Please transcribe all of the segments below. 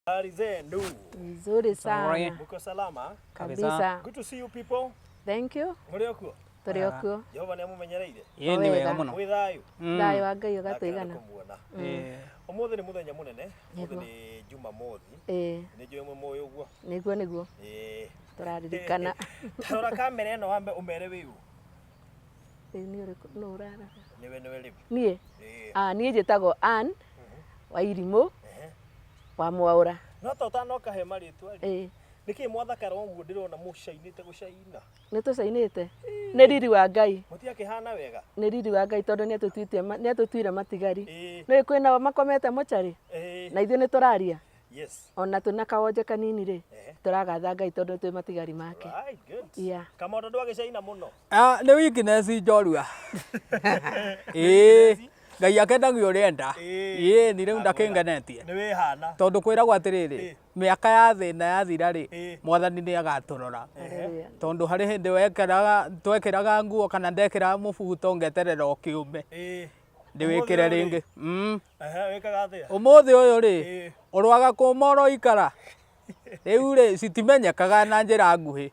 Habari zenu? Nzuri sana. Mko salama? Kabisa. Good to see you people. Thank you. Mũrĩ o kuo? Tũrĩ o kuo. Jehova nĩ amũmenyereire? Ĩĩ nĩ wega mũno. Mwĩ thayũ? Thayũ wa Ngai Ndakena nĩ ũgatũigana. kũmuona. Ĩĩ. Ũmũthĩ nĩ mũthenya mũnene. Ũmũthĩ Nĩguo. nĩ Jumamothi. Ĩĩ, Nĩ njũĩ mwĩ mũĩ ũguo. nĩguo nĩguo. Ĩĩ. Tũraririkana. Rora kamera ĩno wambe ũmere wĩ ũ. Rĩu nĩ ũrĩkũ nũ ũrarora? Nĩwe nĩwe rĩu. Niĩ? Ĩĩ. Ah, niĩ njĩtagwo Ann Wairimũ wa Mwaũra. No ta ũtanoka he marĩtwa rĩ. Ĩĩ. Nĩkĩ mwathakara ũguo ndĩrona mũcainĩte gũcaina? Nĩ tũcainĩte? Nĩ riri wa Ngai. Mũtiakĩhana wega? Nĩ riri wa Ngai tondũ nĩ atũtuire matigari. Ĩĩ. Nĩũĩ kwĩna makomete mocarĩ? Ĩĩ. Na ithuĩ nĩ tũraria? Yes. Ona twĩna kawonje kanini rĩ, Ehe. tũragatha Ngai tondũ twĩ matigari make. Right, good. Yeah. Kamondo ndwagĩcaina mũno. Ah, nĩ weakness njorua. Ĩĩ. Ngai akenagio ũrĩa enda. Ĩĩ. Ĩĩ ni rĩu ndakĩngenetie. Nĩ wĩhana. Tondũ kwĩragwo atĩrĩrĩ, Ĩĩ. mĩaka ya thĩna yathira rĩ, Ĩĩ. mwathani nĩ agatũrora. Hallelujah. Tondũ harĩ hĩndĩ wekĩraga twekĩraga nguo kana ndekĩraga mũbuto ngeterera ũkĩũme Ĩĩ. ndĩwĩkĩre Ũmũthĩ ũyũ rĩ? rĩngĩ. Mm. Ehe, wĩkaga atĩa? Ũmũthĩ ũyũ rĩ, Ĩĩ. ũrwaga kũma ũroikara. Rĩu rĩ, citimenyekaga na njĩra nguhĩ.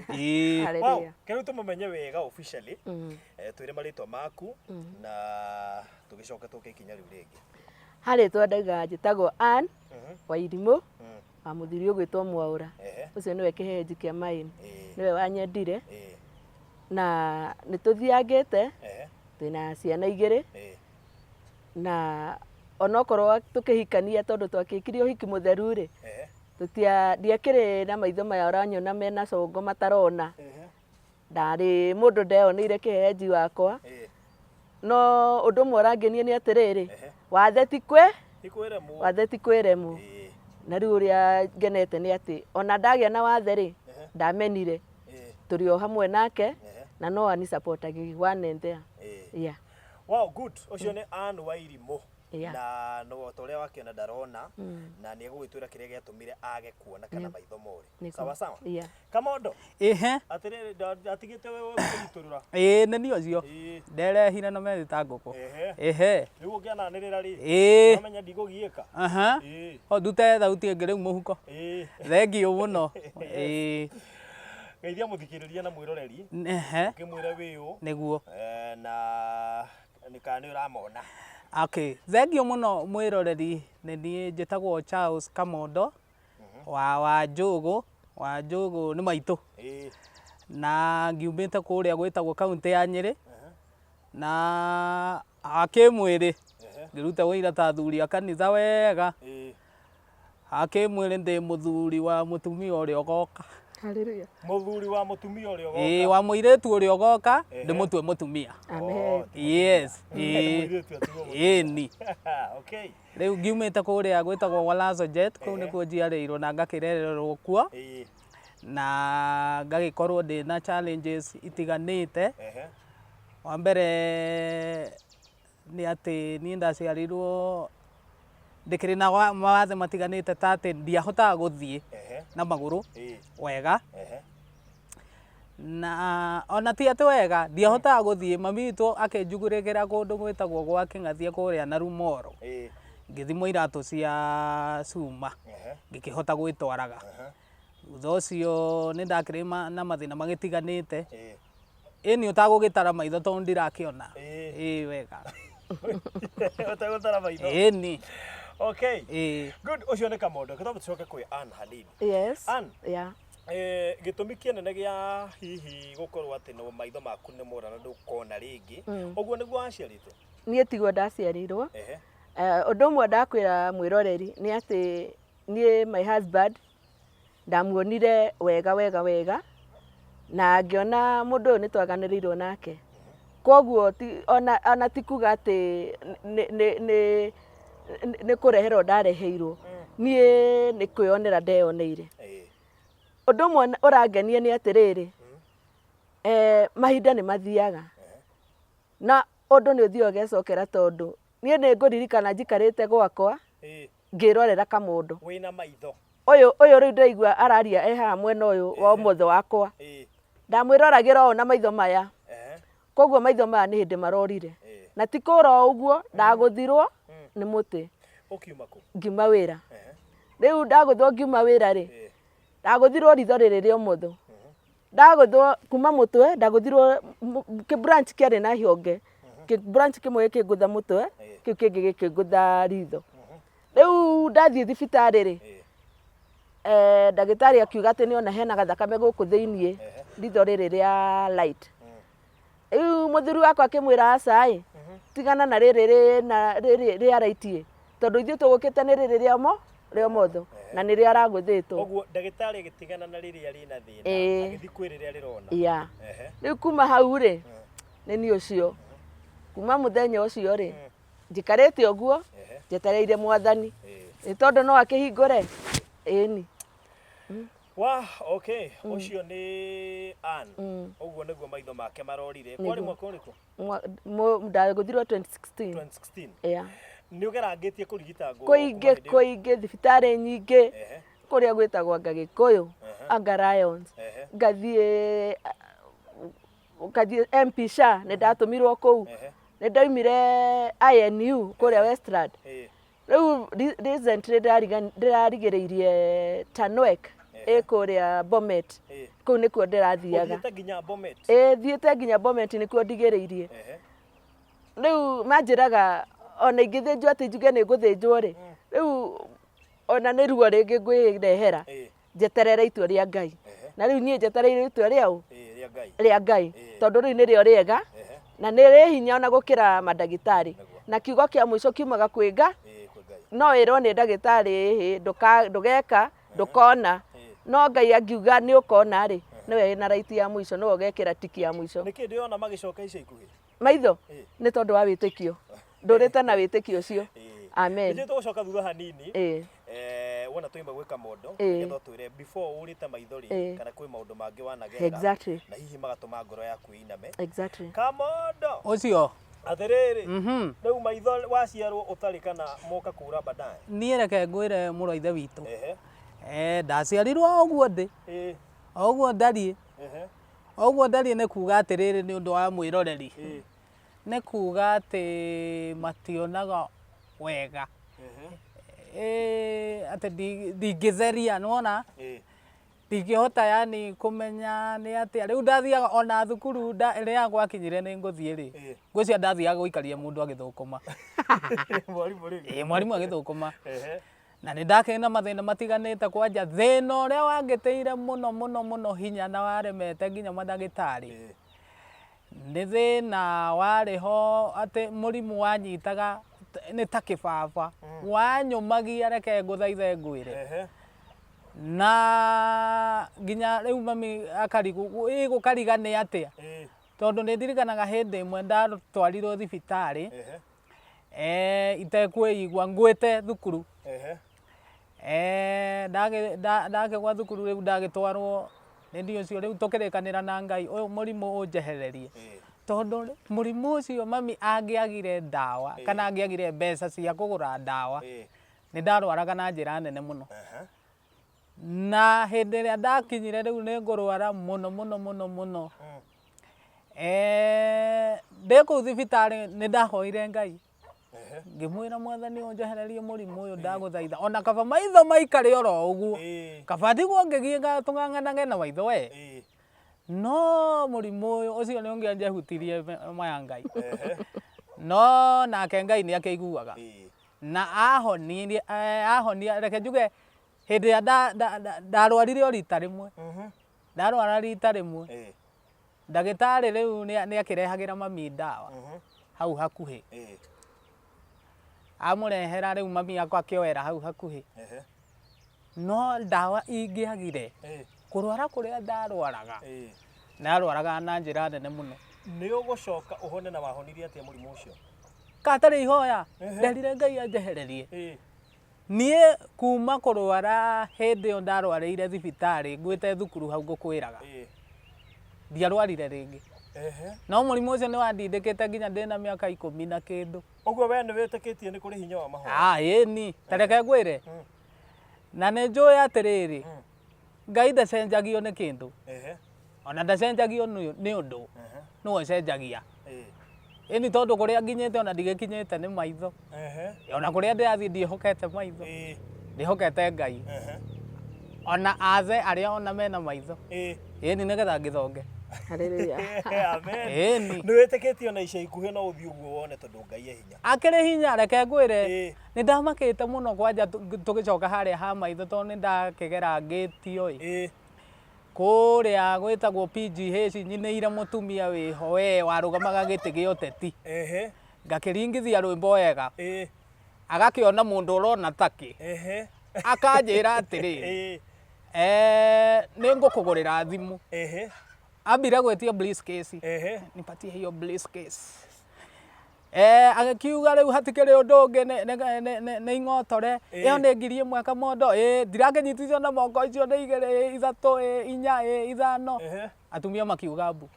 Ĩĩ. Wow, Hallelujah. kĩrĩu tũmũmenye wega officially. Eh, twĩre marĩtwa maku na tũgĩcoke tũke ikinya rĩu rĩngĩ. Harĩ twa ndauga njĩtagwo Ann Wairimũ Mm. wa mũthuri ũgwĩtwo Mwaũra. Ehe. Ũcio nĩwe kĩhehenji kĩa maini. Ĩĩ. Nĩwe wanyendire Ĩĩ. na nĩ tũthiangĩte Ehe. twĩna ciana igĩrĩ Ĩĩ. na onokorwo tũkĩhikania tondũ twakĩkire ũhiki mũtheru rĩ, Ehe. tũtia ndiakĩrĩ na maitho maya ũranyona mena congo matarona. Ehe. Ndarĩ mũndũ ndeoneire kĩhehenji wakwa. Ĩĩ. No ũndũ ũmwe ũrangenia nĩ atĩrĩrĩ, Ehe. wathe ti kwĩ Ti kwĩremwo. wathe ti kwĩremwo. Ĩĩ. Na rĩu ũrĩa ngenete nĩ atĩ ona ndagĩa na wathe rĩ, Ehe. ndamenire. Ĩĩ. Tũrĩ o hamwe nake Ehe. na no anisupportaga one and there. Ĩĩ. Yeah. Wow, good. Ũcio nĩ Ann Wairimũ. Yeah. Na no ta ũrĩa wakĩona ndarona na nĩ egũgĩtwĩra kĩrĩa gĩatũmire age kuona kana maitho more. Nĩguo. Sawa sawa. Yeah. Kamondo, Ĩhe. atĩrĩrĩ atigĩte wewe kũnyitũrũra. Ĩĩ nĩ niĩ ũcio. Ĩĩ. Nderehire na methi ta ngũkũ. Ehe. Ĩhe. Rĩu ũngĩananĩrĩra rĩ, Ĩĩ. ũramenya ndigũgiĩka. Aha. Ĩĩ. O ndute thauti ĩngĩ rĩu mũhuko. Ĩĩ. Thengiũ mũno. Ĩĩ. Geithia mũthikĩrĩria na mwĩroreri, Ehe. ũkĩmwĩre wĩ ũ, Nĩguo. eh, na nĩ kana nĩ ũramona. Okay. Thengiũ mũno mwĩroreri nĩ niĩ njĩtagwo Charles Kamondo wa Wanjũgũ. Wanjũgũ nĩ maitũ. Ĩĩ. Na ngiumĩte kũrĩa gwĩtagwo kaũntĩ ya Nyĩrĩ. Na akĩmwĩrĩ Ehe. ngĩruta wĩira ta athuri a kanitha wega. Ĩĩ. Akĩmwĩrĩ ndĩ mũthuri wa mũtumia ũrĩa ũgoka. Hallelujah. Mũthuri wa mũtumia ũrĩa Ĩĩ ũgoka. wa mũirĩtu ũrĩa ũgoka Ehe. ndĩmũtue mũtumia. Amen. Oh, Yes. Ĩĩ. Mũirĩtu atuo mũtumia. Ĩni. Okay. Rĩu ngiumĩte kũrĩa gwĩtagwo Walazo Jet kũu Ehe. nĩkuo njiarĩirwo na ngakĩrererwo kuo Ĩĩ. na ngagĩkorwo ndĩna challenges itiganĩte. Ehe. Wa mbere nĩ atĩ niĩ ndaciarirwo ndĩkĩrĩ na mawathe matiganĩte ta atĩ ndiahotaga gũthiĩ Ehe. na magũrũ Ĩĩ. wega Ehe. na ona ti atĩ wega ndiahotaga gũthiĩ mami witũ akĩnjugũrĩkĩra kũndũ gwĩtagwo gwa Kĩng'athia kũrĩa na Rumoro Ĩĩ. ngĩthimwo iratũ cia cuma Ehe. ngĩkĩhota gwĩtwaraga. Ehe. Thutha ũcio nĩ ndakĩrĩ na mathĩna magĩtiganĩte. Ĩĩ. Ĩni ũtagũgĩtara maitho tondũ ndirakĩona. Ĩĩ. Ĩĩ wega. Ũtegũtara maitho. Ĩni. Okay. Ĩĩ. Good, ũcio nĩ Kamondo. Reke twambe tũcoke kwĩ Ann hanini. Yes. Ann. Yeah. Eh, gĩtũmi kĩnene gĩa hihi gũkorwo atĩ no maitho maku nĩ mora na ndũkona rĩngĩ ũguo nĩguo waciarĩtwo? Niĩ tiguo ndaciarirwo. Ehe. Ũndũ ũmwe ndakwĩra mwĩroreri nĩ atĩ niĩ my husband ndamuonire wega wega wega na ngĩona mũndũ ũyũ nĩ twaganĩrĩirwo nake. Koguo ti, ona, ona ti kuga atĩ nĩ, nĩ, nĩ, nĩ kũreherwo ndareheirwo. Niĩ nĩ kwĩyonera ndeyoneire. Ĩĩ. Ũndũ ũmwe ũrangenia nĩ atĩrĩrĩ, mahinda nĩ mathiaga na ũndũ nĩ ũthiaga ũgecokera tondũ niĩ nĩ ngũririkana njikarĩte gwakwa Ĩĩ. ngĩrorera kamũndũ. Wĩna maitho. Ũyũ ũyũ rĩu ndĩraigua araria e haha mwena ũyũ wa ũmotho wakwa. Ĩĩ. Ndamwĩroragĩra ũũ na maitho maya. Ehe. Koguo maitho maya nĩ hĩndĩ marorire. Ĩĩ. Na ti kũra o ũguo, ndagũthirwo nĩ mũtĩ. Ũkiuma kũ? Ngiuma wĩra. Ehe. Rĩu ndagũthwo ngiuma wĩra rĩ, ndagũthirwo ritho rĩrĩ rĩa ũmotho. Ndagũthwo kuma mũtwe, ndagũthirwo kĩ branch kĩarĩ na hionge. Kĩ branch kĩmwe gĩkĩngũtha mũtwe, kĩu kĩngĩ gĩkĩngũtha ritho. Rĩu ndathiĩ thibitarĩ rĩ, ndagĩtarĩ akiuga atĩ nĩona hena gathakame gũkũ thĩiniĩ, ritho rĩrĩ rĩa light. Rĩu mũthuri wakwa akĩmwĩra aca ĩ, tigana na rĩrĩ rĩna rĩrĩ rĩa right ĩ, tondũ ithuĩ tũgũkĩte nĩ rĩrĩ rĩa rĩa ũmotho na nĩrĩo aragũthĩtwo. Ũguo ndagĩtarĩ agĩtigana na rĩrĩa rĩna thĩna agĩthiĩ kwĩ rĩrĩa rĩrona. Yeah. Rĩu kuma hau rĩ, nĩ niĩ ũcio. Kuma mũthenya ũcio rĩ, njikarĩte ũguo njetereire mwathani. Nĩ tondũ no akĩhingũre? Ĩni. Wa, okay, ũcio nĩ Ann. Ũguo nĩguo maitho make marorire. Kwarĩ mwaka ũrĩkũ? Ndagũthirwo 2016. 2016. Yeah. Nĩ ũgerangĩtie kũrigitangwo? Kũingĩ kũingĩ, thibitarĩ nyingĩ, kũrĩa gwĩtagwo anga Gĩkũyũ, anga Lions, ngathiĩ ngathiĩ MP Shah, nĩ ndatũmirwo kũu. Nĩ ndaumire INU kũrĩa Westland. Rĩu recently ndĩrarigĩrĩirie Tanwek ĩ kũrĩa Bomet. Kũu nĩkuo ndĩrathiaga. Ũthiĩte nginya Bomet? Ĩ, thiĩte nginya Bomet nĩkuo ndigĩrĩirie. Rĩu manjĩraga ona ingĩthĩnjwo atĩ njuge nĩ ngũthĩnjwo rĩ, rĩu ona nĩ ruo rĩngĩ ngwĩrehera, njeterere itua rĩa Ngai. Na rĩu niĩ njetereire itua rĩa ũ? Rĩa Ngai. Tondũ rĩu nĩrĩo rĩega na nĩ rĩ hinya ona gũkĩra mandagĩtarĩ. Na kiugo kĩa mũico kiumaga kwĩ Ngai. No ĩrwo nĩ ndagĩtarĩ ĩhĩ ndũgeka, ndũkona. No Ngai angiuga nĩ ũkona rĩ, nĩwe wĩna right ya mũico, nĩwe ũgekĩra tiki ya mũico. Nĩkĩ ndĩrona magĩcoka ica ikuhĩ? Maitho nĩ tondũ wa wĩtĩkio. Ndũrĩte na wĩtĩkio ũcio. Amen. Nĩ tũgũcoka thutha hanini. Wona tũima gwĩka mondo, nĩgetha ũtwĩre before ũrĩte maitho rĩ, kana kwĩ maũndũ mangĩ wanagerera. Na hihi magatũma ngoro yaku ĩiname. Kamondo. Ũcio. Atĩrĩrĩ, rĩu maitho waciarwo ũtarĩ kana moka kũra baadaye? Niĩ reke ngwĩre mũrũ wa ithe witũ. Ndaciarirwo o ũguo ndĩ. O ũguo ndariĩ. O ũguo ndariĩ nĩ kuga atĩrĩrĩ nĩ ũndũ wa mwĩroreri. Nĩ kuga atĩ mationaga wega. Atĩ ndingĩtheria, nĩwona? Ndingĩhota yani kũmenya nĩ atĩa. Rĩu ndathiaga ona thukuru rĩrĩa gwakinyire nĩ ngũthiĩ rĩ, ngwĩciria ndathiaga gũikaria mũndũ agĩthũkũma. Mwarimũ rĩu? Ĩĩ, mwarimũ agĩthũkũma. Na nĩ ndakĩrĩ na mathĩna matiganĩte kwanja thĩna ũrĩa wangĩtĩire mũno mũno mũno hinya na waremete nginya mandagĩtarĩ. Nĩ thĩna warĩ ho atĩ mũrimũ wanyitaga nĩ ta kĩbaba. Wanyũmagia reke ngũthaithe ngwĩre. Na nginya rĩu mami akarigwo, ĩ gũkariga nĩ atĩa? Tondũ nĩ ndirikanaga hĩndĩ ĩmwe ndatwarirwo thibitarĩ, itekwĩigua ngwĩte thukuru. Ndakĩgwa thukuru rĩu ndagĩtwarwo nĩ ndi ũcio rĩu tũkĩrĩkanĩra na Ngai ũyũ mũrimũ ũnjehererie. Tondũ mũrimũ ũcio mami angĩagire ndawa kana angĩagire mbeca cia kũgũra ndawa, nĩ ndarwaraga na njĩra nene mũno. Na hĩndĩ ĩrĩa ndakinyire rĩu nĩ ngũrwara mũno mũno mũno mũno. Ndĩ kũu thibitarĩ nĩ ndahoire Ngai. Ngĩmwĩra mwathani ũnjehererie mũrimũ ũyũ ndagũthaitha. Ona kaba maitho maikare oro ũguo. Kaba ndigwo ngĩgiĩka tũng'ang'anage na maitho we. No mũrimũ ũyũ ũcio nĩ ũngĩanjehutirie maya Ngai. No nake Ngai nĩ akĩiguaga. Na ahonirie, ahonia reke njuge hĩndĩ ĩrĩa ndarwarire o rita rĩmwe. Ndarwara rita rĩmwe. Ndagĩtarĩ rĩu nĩ akĩrehagĩra mami ndawa hau hakuhĩ. Amũrehera rĩu mami akwa akĩoera hau hakuhĩ. No ndawa ingĩagire kũrwara kũrĩa ndarwaraga, ndarwaraga na njĩra nene mũno. Nĩ ũgũcoka ũhone na wahonirie atĩa mũrimũ ũcio? Katarĩ ihoya, nderire Ngai anjehererie. Niĩ kuma kũrwara hĩndĩ ĩyo ndarwarĩire thibitarĩ ngwĩte thukuru hau ngũkwĩraga. Ndiarwarire rĩngĩ. No mũrimũ ũcio nĩ wandindĩkĩte nginya ndĩna mĩaka 10 na kĩndũ. Ũguo we nĩ wĩtĩkĩtie nĩ kũrĩ hinya wa mahoya? Ĩni, ta reke ngwĩre. Na nĩ njũĩ atĩrĩrĩ, Ngai ndacenjagio nĩ kĩndũ. Ona ndacenjagio nĩ ũndũ, nĩwe ũcenjagia. Ĩni tondũ kũrĩa nginyĩte ona ndigĩkinyĩte nĩ maitho. Ona kũrĩa ndĩrathiĩ ndiĩhokete maitho. Ndĩhokete Ngai. Ona athe arĩa ona mena maitho. Ĩni nĩgetha ngĩthonge. Hallelujah. Amen. Ĩni. Nĩ wĩtĩkĩtie ona ica ikuhĩ no ũthiĩ ũguo wone tondũ Ngai e hinya. Akĩrĩ hinya reke ngwĩre. Ĩĩ. Nĩ ndamakĩte mũno kwanja tũgĩcoka harĩa ha maitho tondũ nĩ ndakĩgera ngĩtio ĩ. Kũrĩa gwĩtagwo PGH nyinĩire mũtumia wĩho we warũgamaga gĩtĩ gĩa ũteti. Ngakĩringithia rwĩmbo wega. Agakĩona mũndũ ũrona takĩ. Akanjĩra atĩrĩrĩ, eh, nĩ ngũkũgũrĩra thimũ. Ambire gwĩtia briefcase. Nipatie hiyo briefcase. Eh, agĩkiuga rĩu hatikĩrĩ ũndũ ũngĩ nĩ- nĩ- nĩ- nĩ- nĩ ing'otore ĩyo nĩ 1000 kamondo ĩ ndirakĩnyitithio na moko icio nĩ igĩrĩ ĩ ithatũ ĩ inya ĩ ithano atumia makiuga mbu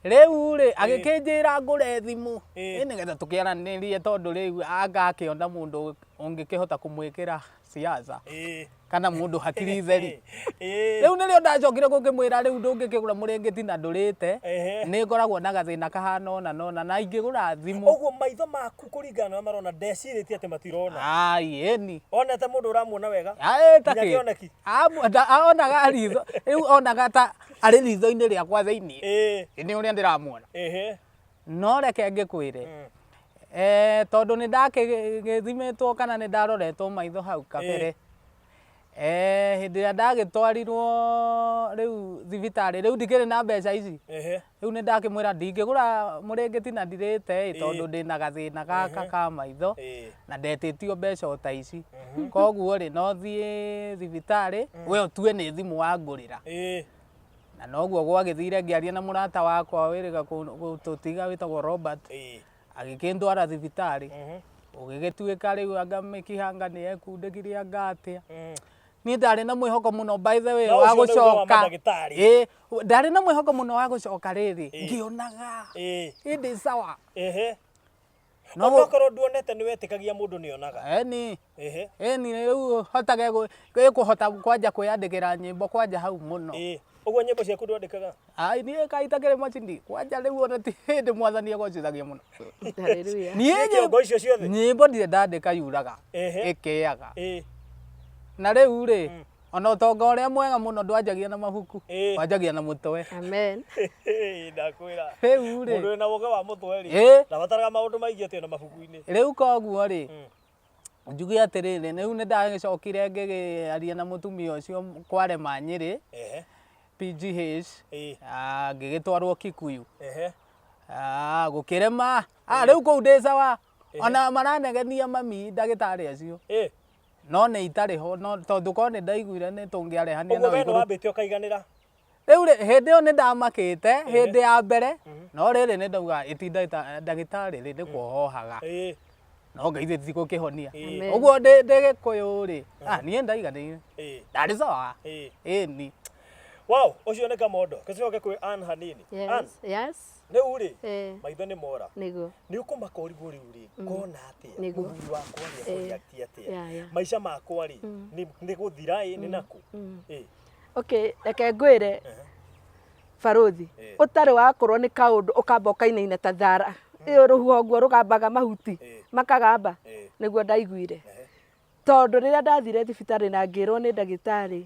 rĩu rĩ agĩkĩnjĩra ngũre thimũ ĩ nĩgetha tũkĩaranĩrie tondũ rĩu anga akĩona mũndũ ũngĩkĩhota kũmwĩkĩra siasa kana mũndũ hakiri theri rĩu nĩrĩo ndacokire gũkĩmwĩra rĩu ndũngĩkĩgũra mũrĩngĩti na ndũrĩte nĩ ngoragwo na gathĩna kahana ũna na ũna na ingĩgũra thimũ Ũguo maitho maku kũringana na ũrĩa marona ndecirĩtie atĩ matirona. Ai, ĩni Onete mũndũ ũramuona wega. Aĩ, ta Nginya kĩ? kĩoneki. Onaga ritho rĩu onaga ta arĩ ritho-inĩ rĩakwa thĩinĩ nĩ ũrĩa ndĩramuona no reke ngĩkwĩre eh, tondũ nĩ ndakĩthimĩtwo kana nĩ ndaroretwo maitho hau kabere eh, hĩndĩ ĩrĩa ndagĩtwarirwo rĩu thibitarĩ rĩu ndikĩrĩ na mbeca ici rĩu nĩ ndakĩmwĩra ndingĩgũra mũrĩngĩti na ndirĩte ĩ tondũ ndĩna gathĩna gaka ka maitho na ndetĩtio mbeca o ta ici koguo rĩ no thiĩ thibitarĩ we ũtue nĩ thimũ wangũrĩra na noguo gwagĩthire ngĩaria na mũrata wakwa wĩrĩga gũtũtiga wĩtagwo Robert agĩkĩndwara thibitarĩ ũgĩgĩtuĩka rĩu anga mĩkihanga nĩ ekundĩkirie anga atĩa niĩ ndarĩ na mwĩhoko mũno by the way Na wa ũcio nĩguo wa gũcoka mandagĩtarĩ. ĩ ndarĩ na mwĩhoko mũno wa gũcoka rĩrĩ ngĩonaga ĩndĩ sawa No gũ- Onokorwo nduonete nĩ wetĩkagia mũndũ nĩ onaga. ĩni ĩni rĩu hotage kũhota kwanja kwĩyandĩkĩra nyĩmbo kwanja hau mũno Ũguo nyĩmbo ciaku ndwandĩkaga? Ai niĩ kaĩ itakĩrĩ macini kwanja rĩu ona ti hĩndĩ mwathani agocithagia mũno Hallelujah. niĩ Nĩ kĩongo icio ciothe? nyĩmbo ndirĩ ndandĩka yuraga ĩkĩaga na rĩu rĩ ona ũtonga ũrĩa mwega mũno ndwanjagia na mabuku wanjagia na mũtwe Amen. Ndakwĩra. Rĩu rĩ Mũndũ wĩna ũgĩ wa mũtwe rĩ, ndabataraga maũndũ maingĩ atĩ ona mabuku-inĩ. Rĩu koguo rĩ njuge atĩrĩrĩ rĩu nĩ ndagĩcokire ngĩgĩaria na mũtumia ũcio kwarema Nyĩrĩ PGH ngĩgĩtwarwo Kikuyu gũkĩrema rĩu kũu ndĩ sawa ona maranegenia mami ndagĩtarĩ acio no nĩ itarĩ ho no tondũ korwo nĩ ndaiguire nĩ tũngĩarehanire Ũguo nao we nĩ igũrũ wambĩte ũkaiganĩra? Rĩu rĩ hĩndĩ ĩyo nĩ ndamakĩte hĩndĩ ya mbere no rĩrĩ nĩ ndauga ĩti ndagĩtarĩ rĩ nĩ kuohohaga no Ngai ithe ti gũkĩhonia Amen. ũguo ndĩ Gĩkũyũ rĩ niĩ ndaiganĩire ndarĩ sawa ĩni Wow, ũcio nĩ Kamondo. Tũcoke kwĩ Ann hanini. Ann, Yes. Yes. rĩu rĩ maitho nĩ mora Nĩguo. nĩ ũkũmaka ũrigwo rĩu rĩ ngona atĩa Nĩguo. mũthuri wakwa rĩ ekũreact atĩa Yeah, yeah. maica makwa rĩ nĩ gũthira ĩ nĩ nakũ Okay, reke ngwĩre barothi ũtarĩ wakorwo nĩ kaũndũ ũkamba ũkainaina ta thara ĩyo rũhuho guo rũgambaga mahuti makagamba nĩguo ndaiguire tondũ rĩrĩa ndathire thibitarĩ na ngĩrwo nĩ ndagĩtarĩ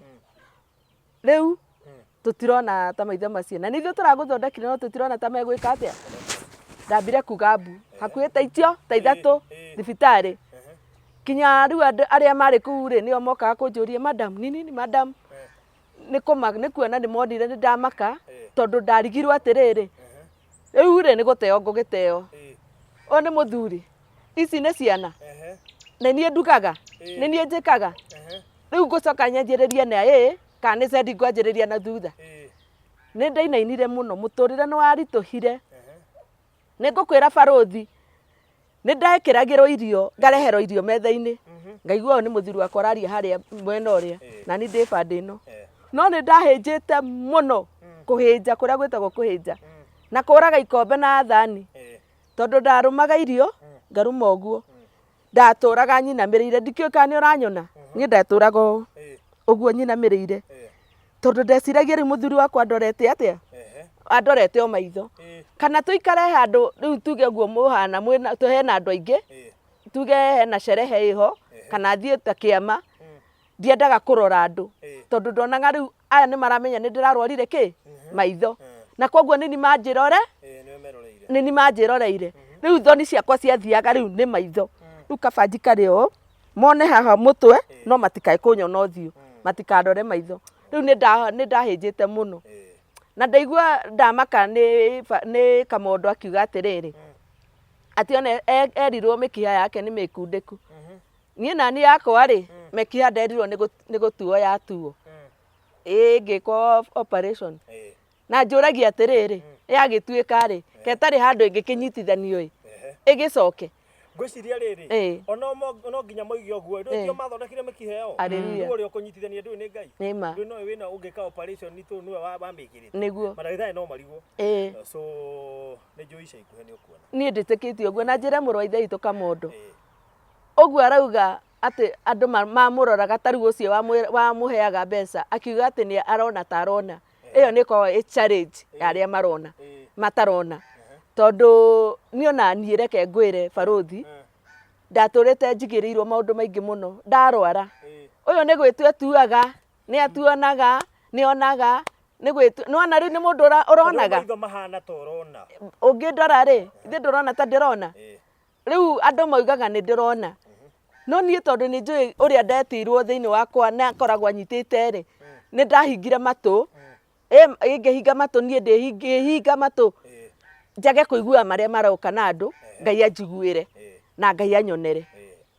rĩu tũtirona ta maitho macio na nĩ ithuĩ tũragũthondekire no tũtirona ta megwĩka atĩa ndambire kuga mbu hakuhĩ ta itio ta ithatũ thibitarĩ kinya rĩu andũ arĩa marĩ kũu rĩ nĩo mokaga kũnjũria madam ni nini madam nĩ kũma nĩ kuona nĩ monire nĩ ndamaka tondũ ndarigirwo atĩrĩrĩ rĩu rĩ nĩ gũteo ngũgĩteo ũyũ nĩ mũthuri ici nĩ ciana nĩ niĩ ndugaga nĩ niĩ njĩkaga rĩu ngũcoka nyanjĩrĩrie na A kana nĩ Z ngwanjĩrĩria na thutha nĩ ndainainire mũno mũtũrĩre nĩ waritũhire nĩ ngũkwĩra barothi nĩ ndekĩragĩrwo irio ngareherwo irio metha-inĩ ngaigua ũyũ nĩ mũthuri wakwa ũraria harĩa mwena ũrĩa na niĩ ndĩ bande ĩno no nĩ ndahĩnjĩte mũno kũhĩnja kũrĩa gwĩtagwo kũhĩnja na kũraga ikombe na thani tondũ ndarũmaga irio ngarũma ũguo ndatũraga nyinamĩrĩire ndikĩũĩ kana nĩ ũranyona niĩ ndatũraga ũũ ũguo nyinamĩrĩire tondũ ndeciragia rĩu mũthuri wakwa andorete atĩa andorete o maitho kana tũikare handũ rĩu tuge ũguo mũhana mwĩna hena andũ aingĩ tuge hena sherehe ĩho Kana thiĩ ta kĩama, ndiendaga kũrora andũ tondũ ndonaga rĩu aya nĩ maramenya nĩ ndĩrarwarire kĩ maitho, na koguo nĩ ni manjĩrore nĩ ni manjĩroreire. Rĩu thoni ciakwa ciathiaga rĩu nĩ maitho. Rĩu kaba njikare ũũ mone haha mũtwe, no matikae kũnyona ũthiũ, matikandore maitho. Rĩu nĩ ndahĩnjĩte mũno na ndaigua ndamaka nĩ Kamondo akiuga atĩrĩrĩ, atĩ ona erirwo mĩkiha yake nĩ mĩkundĩku. Niĩ nani yakwa rĩ, mĩkiha nderirwo nĩ gũtuo yatuo, ĩĩ ngĩkwo operation. Na njũragia atĩrĩrĩ, yagĩtuĩka rĩ, ketarĩ handũ ĩngĩkĩnyitithanio ĩ, ĩgĩcoke? Ngwĩciria rĩrĩ, ona no nginya moige ũguo, ndũĩ tio mathondekire mĩkiha ĩyo? Hallelujah. Rĩu ũrĩa ũkũnyitithania ndũĩ nĩ Ngai? Nĩ ma. Ndũĩ nowe wĩna ũngĩka operation tondũ nĩwe wamĩkĩrĩte? Nĩguo. Mandagĩtarĩ no marigwo. So nĩ njũĩ ica ikuhĩ nĩ ũkuona. Niĩ ndĩtĩkĩtie ũguo na njĩre mũrũ wa ithe witũ Kamondo. Ũguo arauga atĩ andũ mamũroraga ta rĩu ũcio wamũheaga mbeca akiuga atĩ nĩ arona ta arona. Ĩyo nĩ ĩkoragwo ĩ challenge ya arĩa marona matarona. Tondũ niĩ ona niĩ reke ngwĩre barũthi, ndatũrĩte njigĩrĩirwo maũndũ maingĩ mũno ndarwara. Ũyũ nĩ gwĩtua atuaga, nĩ atuonaga, nĩ onaga, nĩ gwĩtua, nĩ wona rĩu nĩ mũndũ ũronaga. Maitho mahana ta ũrona. Ũngĩndora rĩ, githĩ ndũrona ta ndĩrona? Rĩu andũ maugaga nĩ ndĩrona. No niĩ tondũ nĩ njũĩ ũrĩa ndetirwo thĩinĩ wakwa na akoragwo anyitĩte rĩ, nĩ ndahingire matũ. Ĩ ngĩhinga matũ niĩ ngĩhinga matũ njage kũigua marĩa maroka na andũ, Ngai anjiguĩre na Ngai anyonere.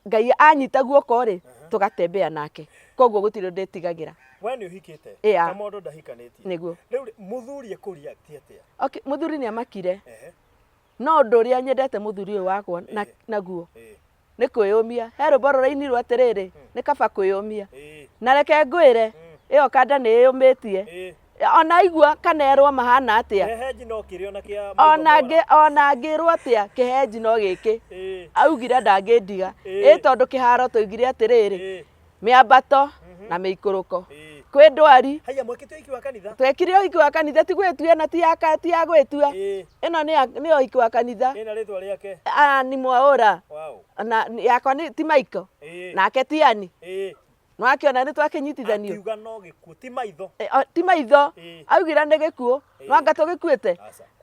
Ngai anyita guoko rĩ, tũgatembea nake. Koguo gũtirĩ ũndũ ndĩtigagĩra. We nĩ ũhikĩte? Yeah. Kamondo ndahikanĩtie? Nĩguo. Rĩu rĩ, mũthuri ekũ react atĩa? Okay, mũthuri nĩ amakire. No ũndũ ũrĩa nyendete mũthuri ũyũ wakwa naguo nĩ kwĩyũmia. He rwĩmbo rũrainirwo atĩrĩrĩ, nĩ kaba kwĩyũmia. Na reke ngwĩre, ĩyo kanda nĩ ĩyũmĩtie. Ona aigua kana erwo mahana atĩa. Kĩhehenji no kĩrĩ ona kĩa Ona angĩrwo atĩa, kĩhehenji no gĩkĩ. Augire ndangĩndiga. Ĩ tondũ kĩharo twaugire atĩrĩrĩ, mĩambato na mĩikũrũko. Kwĩ ndwari. Haiya, mwekĩte ũhiki wa kanitha? Twekire ũhiki wa kanitha, ti gwĩtua na ti ya gwĩtua. Ĩno nĩ ũhiki wa kanitha. Ĩna rĩtwa rĩake? Ann Mwaũra. Na yakwa nĩ ti Michael. Nake ti Ann. Nĩ wakĩona nĩ twakĩnyitithanio. Akiuga no gĩkuũ, ti maitho. Ti maitho. Augire nĩ gĩkuũ. No anga tũgĩkuĩte?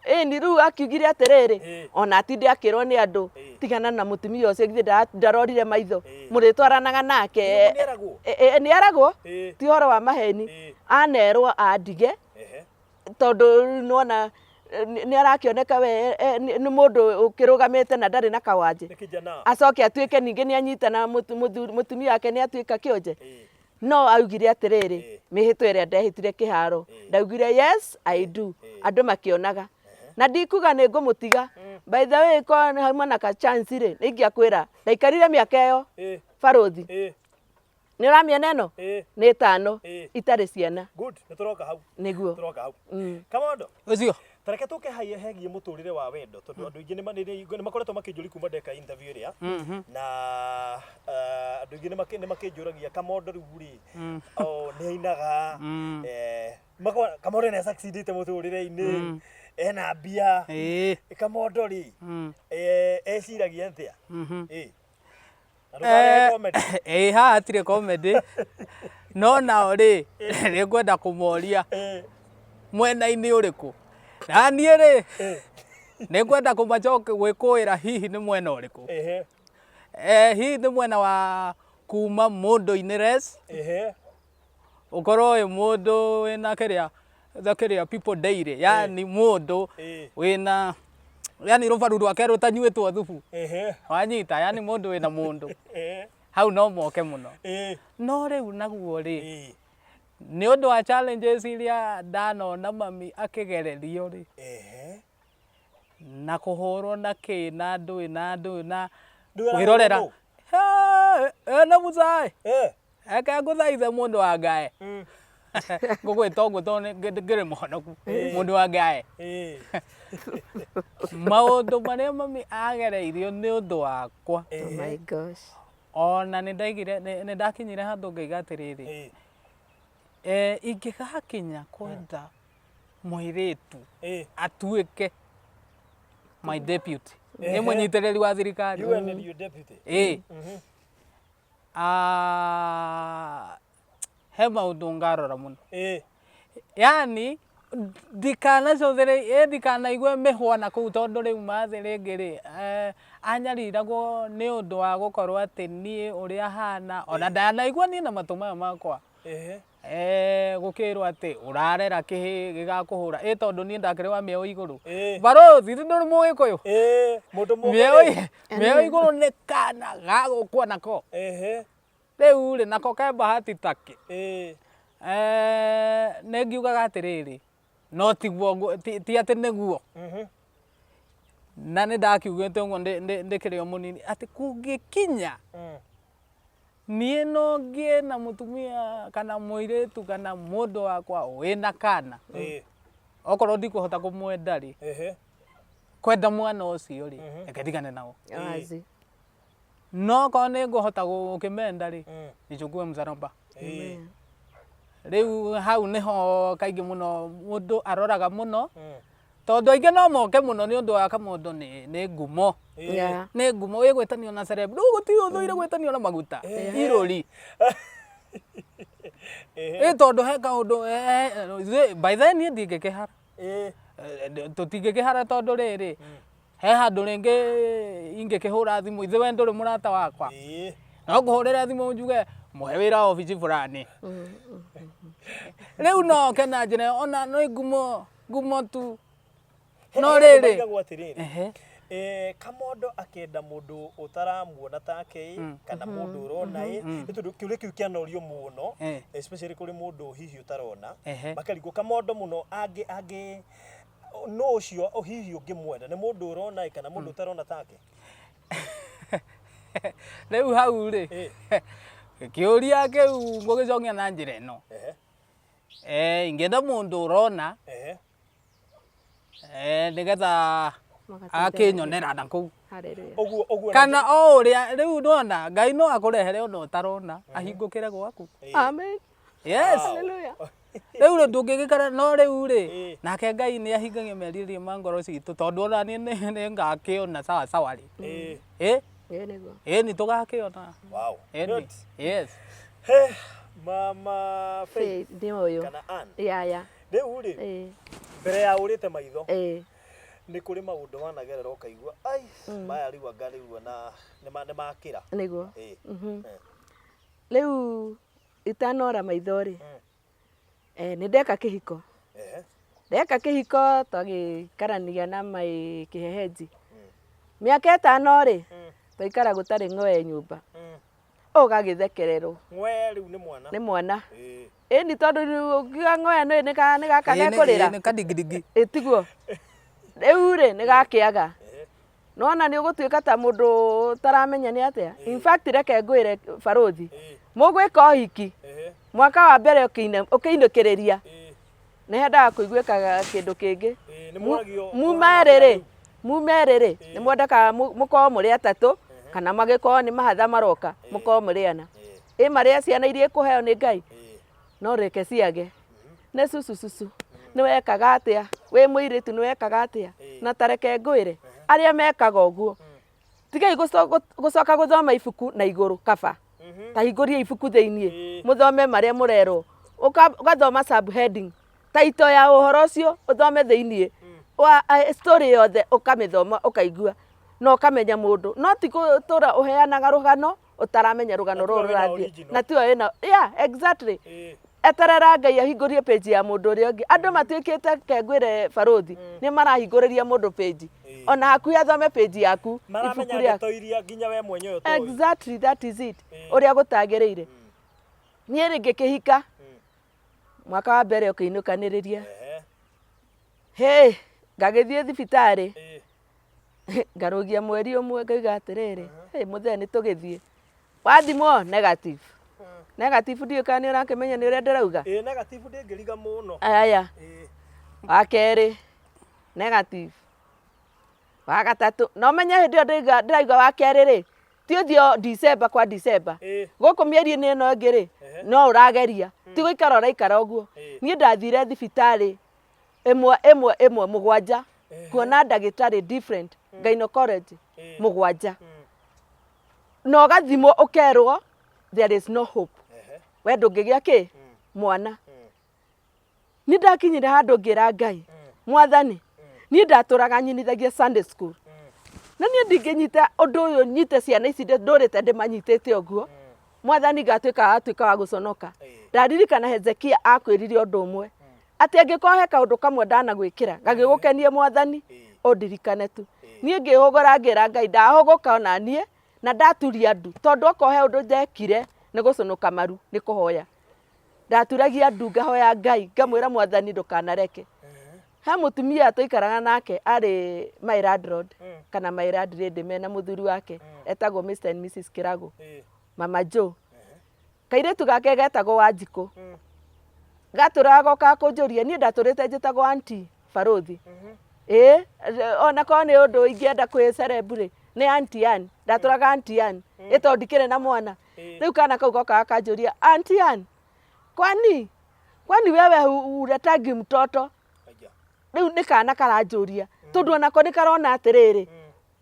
Ĩni rĩu akiugire atĩrĩrĩ, ona atinde akĩrwo nĩ andũ, tigana na mũtumia ũcio githĩ ndarorire maitho. Mũrĩtwaranaga nake. Nĩ aragwo? Ti ũhoro wa maheni. Anerwo andige, tondũ nĩwona nĩ arakĩoneka we nĩ mũndũ ũkĩrũgamĩte na ndarĩ na kawanje. Acoke atuĩke ningĩ nĩ anyitana mũtumia wake nĩ atuĩka kĩonje. No augire atĩrĩrĩ, mĩhĩtwa ĩrĩa ndehĩtire kĩharo, ndaugire yes I do, andũ makĩonaga. Na ndikuga nĩ ngũmũtiga. By the way, korwo hauma na ka chance rĩ, nĩ ingĩakwĩra, ndaikarire mĩaka ĩyo, barũthi. Nĩ ũramĩona ĩno? Nĩ ĩtano itarĩ ciana. Good, nĩ tũroka hau. Nĩguo. Tũroka hau. Kamondo. Ũcio. Ta reke tũke haia hegiĩ mũtũrĩre wa wendo, tondũ andũ aingĩ nĩ makoretwo makĩnjũria kuma ndeka interview ĩrĩa, na andũ aingĩ nĩ makĩnjũragia Kamondo rĩu rĩ, nĩ ainaga, Kamondo nĩ succeedĩte mũtũrĩre-inĩ, ena mbia, Kamondo rĩ, eciragia atĩa? Na ndũkarehe comedy. Ĩĩ haha hatirĩ comedy, no nao rĩ, nĩ ngwenda kũmoria mwena-inĩ ũrĩkũ? Na niĩ rĩ, nĩ ngwenda kũmacokia gwĩkũĩra hihi nĩ mwena ũrĩkũ? Hihi nĩ mwena wa kuma mũndũ-inĩ less, ũkorwo wĩ mũndũ wĩna kĩrĩa, the kĩrĩa people daily, yani mũndũ wĩna, yani rũbaru rwake rũtanyuĩtwo thubu, wanyita, yani mũndũ wĩna mũndũ, hau no moke mũno. No rĩu naguo rĩ, nĩ ũndũ wa challenges iria ndanona mami akĩgererio rĩ, na kũhũrwo na kĩ na ndũĩ na ndũĩ na kwĩrorera. Ena mũcaĩ. Reke ngũthaithe mũndũ wa Ngai. Ngũgwĩta ũguo tondũ ngĩrĩ mũhonoku. Mũndũ wa Ngai. Maũndũ marĩa mami agereirio nĩ ũndũ wakwa. Oh my gosh. Ona nĩ ndaigire nĩ ndakinyire handũ ngaiga atĩrĩrĩ, ingĩgakinya kwenda mũirĩtu atuĩke my deputy, nĩ mũnyitĩrĩri wa thirikari. You and your deputy. Ĩĩ. Ah, he maũndũ ngarora mũno. Ĩĩ. Yani ndikanacũthĩrĩ ĩ ndikanaigue mĩhwa na kũu tondũ rĩu mathĩ rĩngĩ rĩ eh, anyariragwo nĩ ũndũ wa gũkorwo atĩ niĩ ũrĩa hana ona ndanaigua niĩ na matũ maya makwa. Ehe. Eh, gũkĩrwo atĩ ũrarera kĩhĩ gĩgakũhũra ĩ tondũ niĩ ndakĩrĩ wa mĩeo igũrũ. Ĩĩ. Barũthi ti ndũrĩ mũgĩkũyũ? Ĩĩ, mũndũ Mĩeo mũgĩ. mĩeo igũrũ nĩ kana gagũkua nako. Ehe. Rĩu rĩ nako ke bahati takĩ. Ĩĩ. Eh, nĩ ngiugaga atĩrĩrĩ no tiguo ti atĩ nĩguo. Na nĩ ndakiugĩte ũguo ndĩkĩrĩ o mũnini atĩ kũngĩkinya niĩ no ngĩe na mũtumia kana mũirĩtu kana mũndũ wakwa wĩna kana. Ĩĩ. Okorwo ndikũhota kũmwenda rĩ, Ehe. kwenda mwana ũcio rĩ, reke ndigane nao. Wazi. No okorwo nĩ ngũhota gũkĩmenda rĩ, nichukue msalaba. Ĩĩ. Rĩu hau nĩho kaingĩ mũno mũndũ aroraga mũno tondũ aingĩ no moke mũno nĩ ũndũ wa kamũndũ nĩ ngumo. Ĩĩ. Yeah. Nĩ ngumo ĩgwĩtanio na celeb. Rĩu gũtirĩ ũthũire gwĩtanio na maguta irũri. Ehe. Ĩ tondũ he kaũndũ eh, by then niĩ ndingĩkĩhara. Ĩĩ. Tũtingĩkĩhara tondũ rĩrĩ he handũ rĩngĩ ingĩkĩhũra thimũ ithe we ndũrĩ mũrata wakwa. Ĩĩ. No ngũhũrĩre thimũ njuge mũhe wĩra obici fulani. Rĩu no oke na njĩra ĩyo, ona nĩ ngumo ngumo tu. He- No he andũ rĩrĩ. maigagwo atĩrĩrĩ. Ehe. Eh, kamondo akenda mũndũ ũtaramuona take ĩ kana mũndũ ũrona ĩ nĩ tondũ kĩũria kĩu kĩanorio mũno Eh. especially kũrĩ mũndũ hihi ũtarona Ehe. makarigwo kamondo mũno angĩ angĩ no ũcio hihi ũngĩmwenda nĩ mũndũ ũrona ĩ kana mũndũ ũtarona take? Rĩu hau rĩ Ĩĩ. kĩũria kĩu ngũgĩcokia na njĩra ĩno. Ehe. Eh, ingĩenda mũndũ ũrona Ehe. eh, nĩgetha akĩnyonera na kũu. Hallelujah. Ũguo ũguo Kana o ũrĩa rĩu ndona Ngai no akũrehere ũndũ ũtarona ahingũkĩre gwaku. Amen. Yes. Hallelujah. Rĩu rĩ ndũngĩgĩkara no rĩu rĩ Ĩĩ. nake Ngai nĩ ahingagia merirĩria ma ngoro citũ tondũ ona niĩ nĩ ngakĩona sawa sawa rĩ. Ĩĩ. Ĩ Ĩĩ nĩguo. ĩ nĩ tũgakĩona. Wow. Ĩni. Good. Yes. He, Mama Faith Faith nĩ ũyũ. kana Ann. Ya ya. Rĩu rĩ Ĩĩ. mbere ya ũrĩte maitho Ĩĩ. nĩ kũrĩ maũndũ wanagerera ũkaigua ai maya rĩu anga rĩu ona nĩ makĩra. Nĩguo. Ĩĩ. Rĩu itanora maitho rĩ, eh, nĩ ndeka kĩhiko. Ehe. Ndeka kĩhiko twagĩikarania na mai kĩhehenji. Mĩaka ĩtano rĩ, twaikara gũtarĩ ng'oe nyũmba. Ũgagĩthekererwo Ng'we rĩu nĩ mwana. nĩ mwana. Ĩĩ. Ĩni tondũ rĩu ũngiuga ng'oe nĩ nĩ ka- nĩ gaka Ĩĩ, nĩ- gekũrĩra. ĩĩ, nĩ kadigidigi. Ĩ tiguo. Rĩu rĩ nĩ gakĩaga. Nona nĩ ũgũtuĩka ta mũndũ ũtaramenya nĩ atĩa. In fact reke ngwĩre barũthi. Ĩĩ. Mũgwĩka ũhiki Ehe. mwaka wa mbere ũkĩinũkĩrĩria Ĩĩ. nĩ hendaga kũiguĩkaga kĩndũ kĩngĩ. Ĩĩ, nĩ mworagio Muma erĩ rĩ, muma erĩ rĩ, nĩ mwendekaga mũkorwo mũrĩ atatũ kana magĩkorwo nĩ mahatha maroka mũkorwo mũrĩ ana. Ĩ marĩa ciana iria ikũheo nĩ Ngai no reke ciage. Nĩ cucu cucu nĩ wekaga atĩa wĩ mũirĩtu nĩ wekaga atĩa na tareke ngwĩre arĩa mekaga ũguo tigai gũcoka gũthoma ibuku na igũrũ kaba ta hingũrie ibuku thĩiniĩ mũthome marĩa mũrerwo ũgathoma subheading taito ya ũhoro ũcio ũthome thĩiniĩ wa story yothe ũkamĩthoma ũkaigua na ũkamenya mũndũ no ti gũtũra ũheanaga rũgano ũtaramenya rũgano Na rũrũ tiwe wĩna rũrathiĩ original. na tiwe wĩna yeah exactly Ĩĩ. eterera Ngai ahingũrie page ya mũndũ ũrĩa ũngĩ andũ matuĩkĩte ke ngwĩre barũthi nĩ marahingũrĩria mũndũ page Ĩĩ. ona hakuhĩ athome page yaku ibuku Maramenya rĩaku ndeto iria nginya we mwenyewe ũtoĩ. exactly that is it Ĩĩ. ũrĩa gũtagĩrĩire niĩ rĩ ngĩkĩhika mwaka wa mbere ũkĩinũkanĩrĩria Ehe. hĩ ngagĩthiĩ thibitarĩ Ĩĩ. ngarũgia mweri ũmwe ngauga atĩrĩrĩ hĩ mũthee nĩ tũgĩthiĩ wathimwo negative negative ndiũĩ kana nĩ ũrakĩmenya nĩ ũrĩa ndĩrauga. Ĩĩ negative ndĩngĩriga mũno. Aya. Ĩĩ. Wa kerĩ negative. Wa gatatũ na ũmenye hĩndĩ ĩyo ndĩraigua ndĩraigua wa kerĩ rĩ ti ũthiĩ o December kwa December. Ĩĩ. Gũkũ mĩeri-inĩ ĩno ĩngĩ rĩ no ũrageria ti gũikara ũraikara ũguo. Ĩĩ. Niĩ ndathire thibitarĩ ĩmwe ĩmwe ĩmwe mũgwanja kuona ndagĩtarĩ different gynecology Ĩĩ. mũgwanja na ũgathimwo ũkerwo There is no hope, we ndũngĩgĩa kĩ mwana. Niĩ ndakinyire handũ ngĩra Ngai, Mwathani, niĩ ndatũraga nyinithagia Sunday school na niĩ ndingĩnyita ũndũ ũyũ, nyite ciana ici ndũrĩte ndĩmanyitĩte ũguo, Mwathani, ngatuĩka atuĩka wa gũconoka. Ndaririkana Hezekia akwĩrire ũndũ ũmwe, atĩ angĩkorwo he kaũndũ kamwe ndanagwĩkĩra gagĩgũkenie, Mwathani, ũndirikane tu. Niĩ ngĩhũgũra ngĩra Ngai, ndahũgũka ona niĩ na ndaturia ndu, tondũ okorwo he ũndũ ndekire nĩ gũcũnũka maru nĩ kũhoya. Ndaturagia ndu ngahoya Ngai, ngamwĩra, Mwathani, ndũkanareke. He mũtumia twaikaraga nake, arĩ my landlord kana my landlady, mena mũthuri wake etagwo Mr and Mrs Kĩrago, Mama Joe. Kairĩtu gake getagwo Wanjikũ, gatũraga gokaga kũnjũria. Niĩ ndatũrĩte njĩtagwo Aunty Barũthi, ĩĩ, ona korwo nĩ ũndũ ingĩenda kwĩ celeb rĩ, nĩ Aunty Ann. Ndatũraga Aunty Ann, ĩ tondũ ndikĩrĩ na mwana. Rĩu kana kau gokaga kanjũria, "Aunty Ann, kwani wewe huletangi mtoto?" Rĩu nĩ kana karanjũria, tondũ onako nĩ karona atĩrĩrĩ,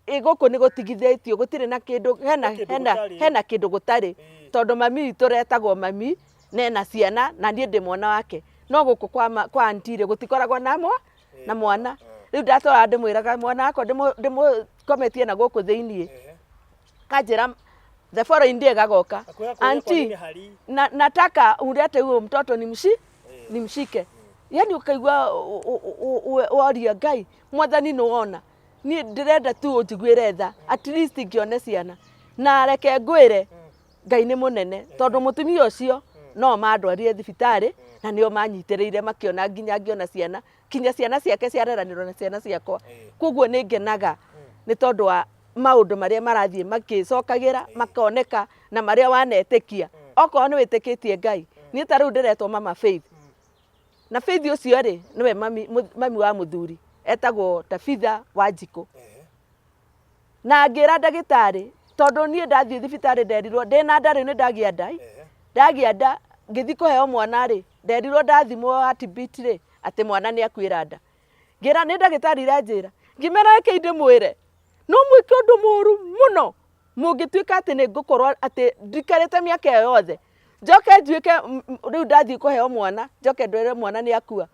ĩ gũkũ nĩ gũtigithĩtio, gũtirĩ na kĩndũ hena kĩndũ hena gũtarĩ. Hena kĩndũ gũtarĩ, tondũ mami witũ retagwo mami nena ciana na niĩ ndĩ mwana wake, no gũkũ kwa aunty rĩ, gũtikoragwo na mwana. Rĩu ndatwara ndĩmwĩraga mwana wakwa ndĩmũkometie na gũkũ thĩiniĩ, kanjĩra the following day gagoka, Akwĩra kũrĩa "Aunty, kwanyu nĩ hari. Nataka ulete huyo mtoto nimshike." Yani ũkaigua woria Ngai, Mwathani, nĩ wona niĩ ndĩrenda tu ũnjiguĩre tha, at least ngĩone ciana. Na reke ngwĩre, Ngai nĩ mũnene, tondũ mũtumia ũcio no mandwarire thibitarĩ na nĩo manyitĩrĩire makĩona nginya ngĩona ciana, kinya ciana ciake ciareranĩrwo na ciana ciakwa. Koguo nĩ ngenaga nĩ tondũ wa maũndũ marĩa marathiĩ makĩcokagĩra makoneka na marĩa wanetĩkia. Okorwo nĩ wĩtĩkĩtie Ngai, niĩ ta rĩu ndĩretwo Mama Faith, na Faith ũcio rĩ, nĩwe mami wa mũthuri etagwo Tabitha Wanjikũ. Na ngĩra ndagĩtarĩ, tondũ niĩ ndathiĩ thibitarĩ nderirwo ndĩna nda. Rĩu nĩ ndagĩa nda, ndagĩa nda ngĩthiĩ kũheo mwana rĩ, nderirwo ndathimwo heartbeat rĩ, atĩ mwana nĩ akuĩra nda. Ngĩra nĩ ndagĩtarĩ iranjĩra, ngĩmera rekei ndĩmwĩre, no mwĩke ũndũ mũru mũno mũngĩtuĩka atĩ nĩ ngũkorwo atĩ ndikarĩte mĩaka ĩyo yothe, njoke njuĩke rĩu ndathiĩ kũheo mwana, njoke ndwĩre mwana nĩ akua.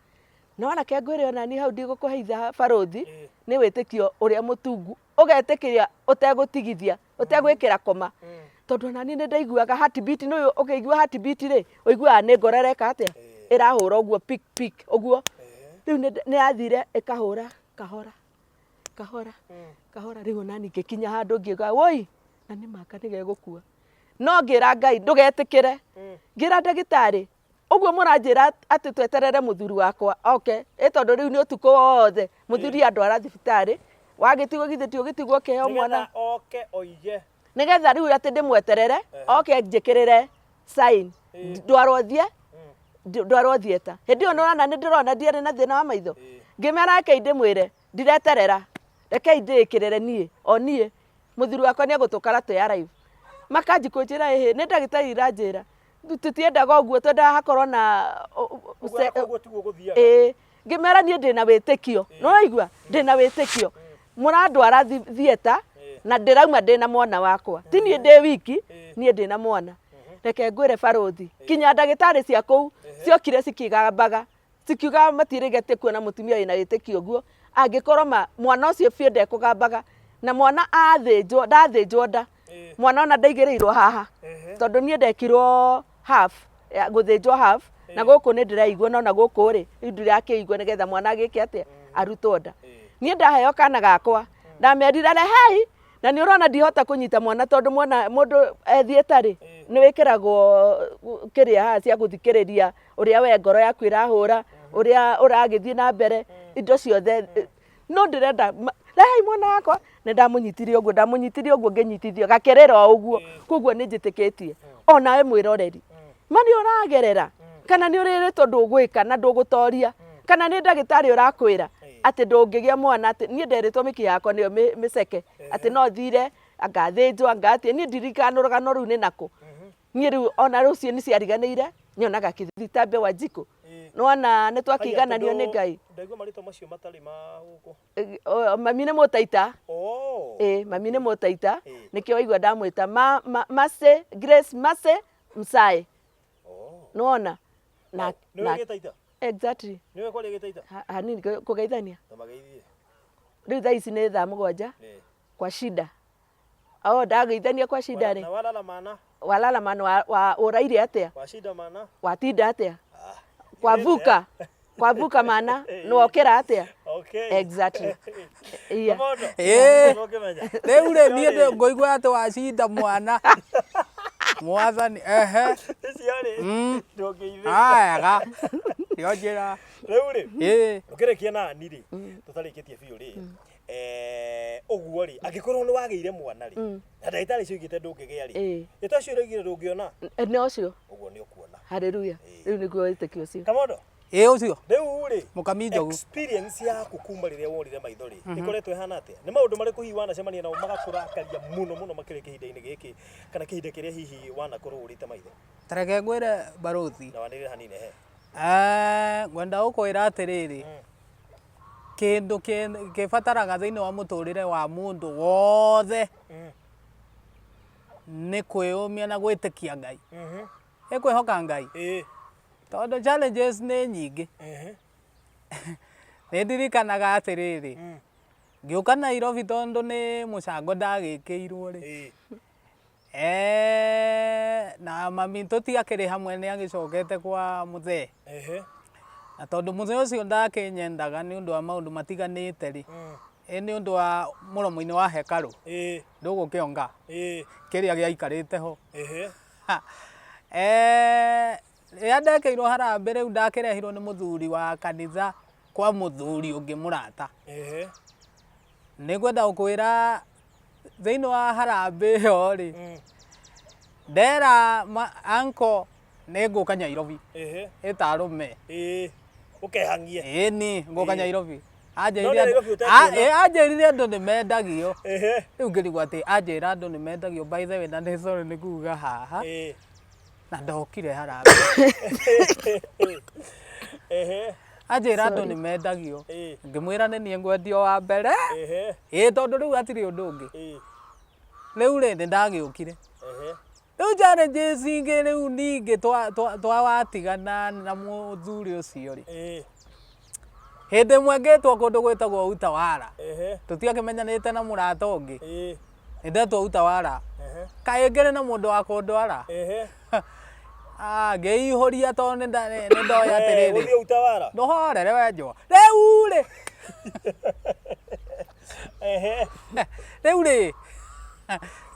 No reke ngwĩre, ona niĩ hau ndigũkũheitha barũthi, nĩ wĩtĩkio ũrĩa mũtungu, ũgetĩkĩria ũtegũtigithia, ũtegwĩkĩra koma, tondũ ona niĩ nĩ ndaiguaga heartbeat. Nĩ ũkĩigua heartbeat rĩ, ũiguaga nĩ ngoro ĩreka atĩa, ĩrahũra ũguo pik pik ũguo. Rĩu nĩ yathire ĩkahũra kahora kahora kahora. Rĩu ona niĩ ngĩkinya handũ ngiuga, woi, na nĩ maka nĩ gegũkua. No ngĩra Ngai, ndũgetĩkĩre. Ngĩra ndagĩtarĩ, ũguo mũranjĩra atĩ tweterere mũthuri wakwa oke, ĩ tondũ rĩu nĩ ũtukũ wothe mũthuri andwara thibitarĩ, wagĩtigwo githĩ ti ũgĩtigwo ũkĩheo mwana. Nĩgetha oke oige. Nĩgetha rĩu atĩ ndĩmweterere oke njĩkĩrĩre sign, ndwarwo thie ndwarwo theatre. Hĩndĩ ĩyo nĩũrona nĩ ndĩrona ndiarĩ na thĩna wa maitho. Ngĩmera rekei ndĩmwĩre, ndireterera, rekei ndĩĩkĩrĩre niĩ o niĩ, mũthuri wakwa nĩ egũtũkora twĩ arrive. Makanji kũnjĩra, ĩhĩ, nĩ ndagĩtarĩ iranjĩra, tũtiendaga ũguo, twendaga hakorwo na Ũguo koguo tiguo gũthiaga. Ĩĩ, ngĩmera niĩ ndĩna wĩtĩkio, nĩwaigua, ndĩna wĩtĩkio, mũrandwara theatre na ndĩrauma ndĩna mwana wakwa, ti niĩ ndĩ wiki, niĩ ndĩna mwana. Reke ngwĩre barũthi, kinya ndagĩtarĩ cia kũu ciokire cikĩgambaga, cikiuga matirĩgetie kuona mũtumia wĩna wĩtĩkio ũguo, angĩkorwo ma mwana ũcio biũ ndekũgambaga. Na mwana athĩnjwo, ndathĩnjwo nda, mwana ona ndaigĩrĩirwo haha, tondũ niĩ ndekirwo half ya gũthĩnjwo half na gũkũ nĩ ndĩraigua, no na gũkũ rĩ, rĩu ndirakĩigua, nĩgetha mwana agĩke atĩa, arutwo nda. Niĩ ndaheo kana gakwa, ndamerire rehei, na nĩ ũrona ndihota kũnyita mwana, tondũ mwana mũndũ ethiĩta rĩ, nĩ wĩkĩragwo kĩrĩa haha cia gũthikĩrĩria ũrĩa we ngoro yaku ĩrahũra, ũrĩa ũragĩthiĩ na mbere, indo ciothe. No ndĩrenda rehei mwana wakwa, nĩ ndamũnyitire ũguo, ndamũnyitire ũguo, ngĩnyitithio gakĩrĩra o ũguo. Koguo nĩ njĩtĩkĩtie onawe mwĩroreri, ma nĩ ũragerera, kana nĩ ũrĩrĩtwo ndũgwĩka na ndũgũtoria, kana nĩ ndagĩtarĩ ũrakwĩra atĩ ndũngĩgĩa mwana, atĩ niĩ nderĩtwo mĩkiha yakwa nĩyo mĩceke, atĩ no thire angathĩnjwo angatia. Niĩ ndirikana rũgano rũu nĩ nakũ. Niĩ rĩu ona rũciũ nĩ ciariganĩire, nyonaga kĩthitambe wa njikũ, nĩwona nĩ twakĩigananio nĩ Ngai. Ndaigua marĩtwa macio matarĩ ma gũkũ. Mami nĩ mũtaita. Oh. Ĩ, mami nĩ mũtaita. Nĩkĩo waigua ndamwĩta Mercy, Grace Mercy Msae. Oh. Nĩwona? Na, Nĩwe na, gĩtaita? exactly. Nĩwe kwaria gĩtaita? Hanini kũgeithania. Ta mageithie. Rĩu thaa ici nĩ thaa 7 Eh. kwa shida. Oh, ndageithania kwa shida Na rĩ. walala mana? Walala mana wa ũraire atĩa? Wa shida mana? Watinda atĩa? Ah. Kwavuka. Kwavuka mana nĩwokĩra atĩa? Okay. Exactly. Yeah. Kamondo. Ĩĩ. Ũkĩmenya. Rĩu rĩ niĩ ngũigua atĩ wacinda mwana mwathani ehe. Icio rĩ. Ndũngĩithĩka. Aega nĩo njĩra. Rĩu rĩ. Ĩĩ. Ũkĩrĩkia na ni rĩ, tũtarĩkĩtie biũ rĩ, ũguo rĩ, angĩkorwo nĩ wagĩire mwana rĩ, na ndagĩtarĩ cioigĩte ndũngĩgĩa rĩ, Ĩĩ. ĩta ũcio ũraigire ndũngĩona, Nĩ ũcio. ũguo nĩ ũkuona. Hallelujah. Rĩu nĩguo wĩtĩkio ũcio. Kamondo, Ĩĩ ũcio. rĩu rĩ, Mũkami njogu. experience yaku kuma rĩrĩa worire maitho rĩ, ĩkoretwo ĩhana atĩa? Nĩ maũndũ marĩkũ hihi wanacemania nao magakũrakaria mũno mũno makĩria kĩhinda-inĩ gĩkĩ, kana kĩhinda kĩrĩa hihi wanakorwo ũrĩte maitho? Ta reke ngwĩre barũthi. Na wanĩrĩre hanini he. Ngwenda gũkwĩra atĩrĩrĩ, kĩndũ kĩbataraga thĩinĩ wa mũtũrĩre wa mũndũ wothe nĩ kwĩyũmia na gwĩtĩkia Ngai. Ĩ kwĩhoka Ngai. Tondũ challenges nĩ nyingĩ. Nĩ ndirikanaga atĩrĩrĩ, ngĩũka Nairobi tondũ nĩ mũcango ndagĩkĩirwo rĩ, na mami tũtiakĩrĩ hamwe nĩ agĩcokete kwa mũthee. Na tondũ mũthee ũcio ndakĩnyendaga nĩ ũndũ wa maũndũ matiganĩte rĩ, ĩ nĩ ũndũ wa mũromo-inĩ wa hekarũ, ndũgũkĩonga kĩrĩa gĩaikarĩte ho. Rĩrĩa ndekĩirwo harambĩ rĩu ndakĩrehirwo nĩ mũthuri wa kanitha kwa mũthuri ũngĩ mũrata. Nĩ ngwenda gũkwĩra thĩinĩ wa harambĩ ĩyo rĩ, ndera uncle nĩ ngũka Nairobi ĩtarũme. Ũkehangie. Ĩni ngũka Nairobi. No nĩ Nairobi ũtekuona. Anjĩrire andũ nĩ mendagio. Rĩu ngĩrigwo atĩ anjĩra andũ nĩ mendagio by the way na nĩ sorry nĩ kuga haha. Na ndokire harambĩ. Anjĩra andũ nĩ mendagio. Ngĩmwĩra nĩ niĩ ngwendio wa mbere. Ĩĩ tondũ rĩu hatirĩ ũndũ ũngĩ. Rĩu rĩ nĩ ndagĩũkire. Rĩu challenges ingĩ rĩu ningĩ twawatigana na mũthuri ũcio rĩ. Hĩndĩ ĩmwe ngĩtwo kũndũ gwĩtagwo Utawala. Tũtiakĩmenyanĩte na mũrata ũngĩ. Nĩ ndetwo Utawala. Kaĩ ngĩrĩ na mũndũ wa kũndwara? Ngĩihũria tondũ nĩ ndoĩ atĩrĩrĩ. Ũthiĩ Utawala. Ndũhorere we njũa. Rĩu rĩ. Rĩu rĩ.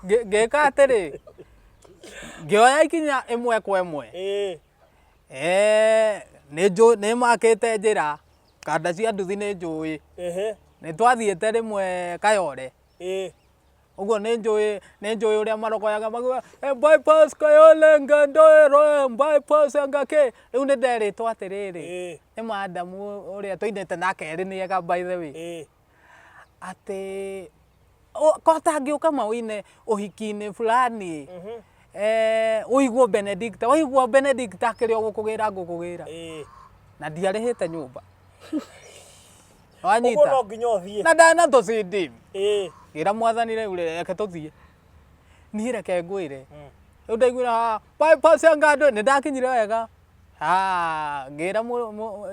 Ngĩka atĩrĩ. Ngĩoya ikinya ĩmwe kwa ĩmwe. Nĩ makĩte njĩra. Kanda cia nduthi nĩ njũĩ. Nĩ twathiĩte rĩmwe Kayole. Ũguo nĩ njũĩ ũrĩa marogoyaga makiuga bypass Kayole Ngandoero bypass Ngakĩ. Rĩu nĩ nderĩtwo atĩrĩrĩ nĩ madamu ũrĩa tũinĩte nake erĩ nĩ ega by the way. Atĩ ko ũtangĩũka mawĩine ũhiki-inĩ fulani ũiguo Benedicta, waigua Benedicta kĩrĩa ũgũkũgĩra ngũkũgĩra. Na ndiarĩhĩte nyũmba. Wanyita? Ũguo no nginya ũthiĩ. Na ndana tũcindi. Ngĩra mwathani rĩu rĩ reke tũthiĩ. Niĩ reke ngwĩre. Rĩu ndaiguire bypass ya Ngando nĩ ndakinyire wega. Ngĩra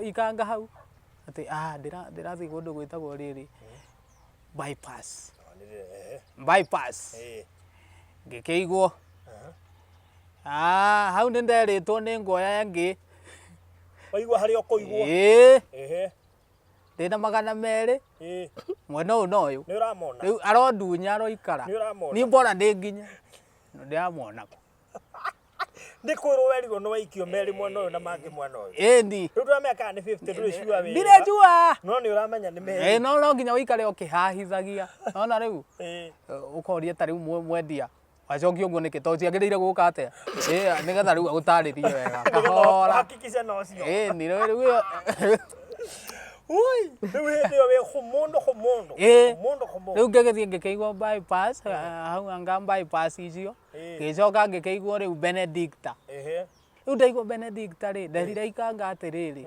ikanga hau atĩ ndĩrathiĩ kũndũ gwĩtagwo rĩrĩ bypass. Bypass. Ngĩkĩigwo. Hau nĩ nderĩtwo nĩ nguoya ĩngĩ. Waigua harĩa ũkũigwo. Ĩĩ. Ndĩna 200. Mwena ũyũ na ũyũ. Nĩ ũramona. Rĩu arondunya aroikara. Nĩ ũramona. Niĩ mbora ndĩ nginya. Ndĩramona. Nĩ kwĩrwo werirwo nĩ waikio merĩ mwena ũyũ na mangĩ mwena ũyũ. Ĩni. Rĩu ndũramenya kana nĩ 50 ndũrĩ sure wĩra. Ndirĩ sure. No nĩ ũramenya nĩ merĩ. Ĩĩ no nginya ũikare ũkĩhahithagia. Nona rĩu. Ũkoria ta rĩu mwendia. Wacokia ũguo nĩkĩ? Tondũ ciagĩrĩire gũka atĩa? Ĩĩ nĩgetha rĩu agũtarĩrie wega. Kahora. Hakikisha no cio. Ĩni rĩu ĩyo. Ui, rĩu hĩndĩ ĩyo wĩ kũmũndũ kũmũndũ. Ĩĩ. Kũmũndũ kũmũndũ. Rĩu ngĩgĩthiĩ ngĩkĩigua bypass, hau anga bypass icio. Ngĩcoka ngĩkĩigua rĩu Benedicta. Rĩu ndaigua Benedicta rĩ, nderire ikanga atĩrĩrĩ.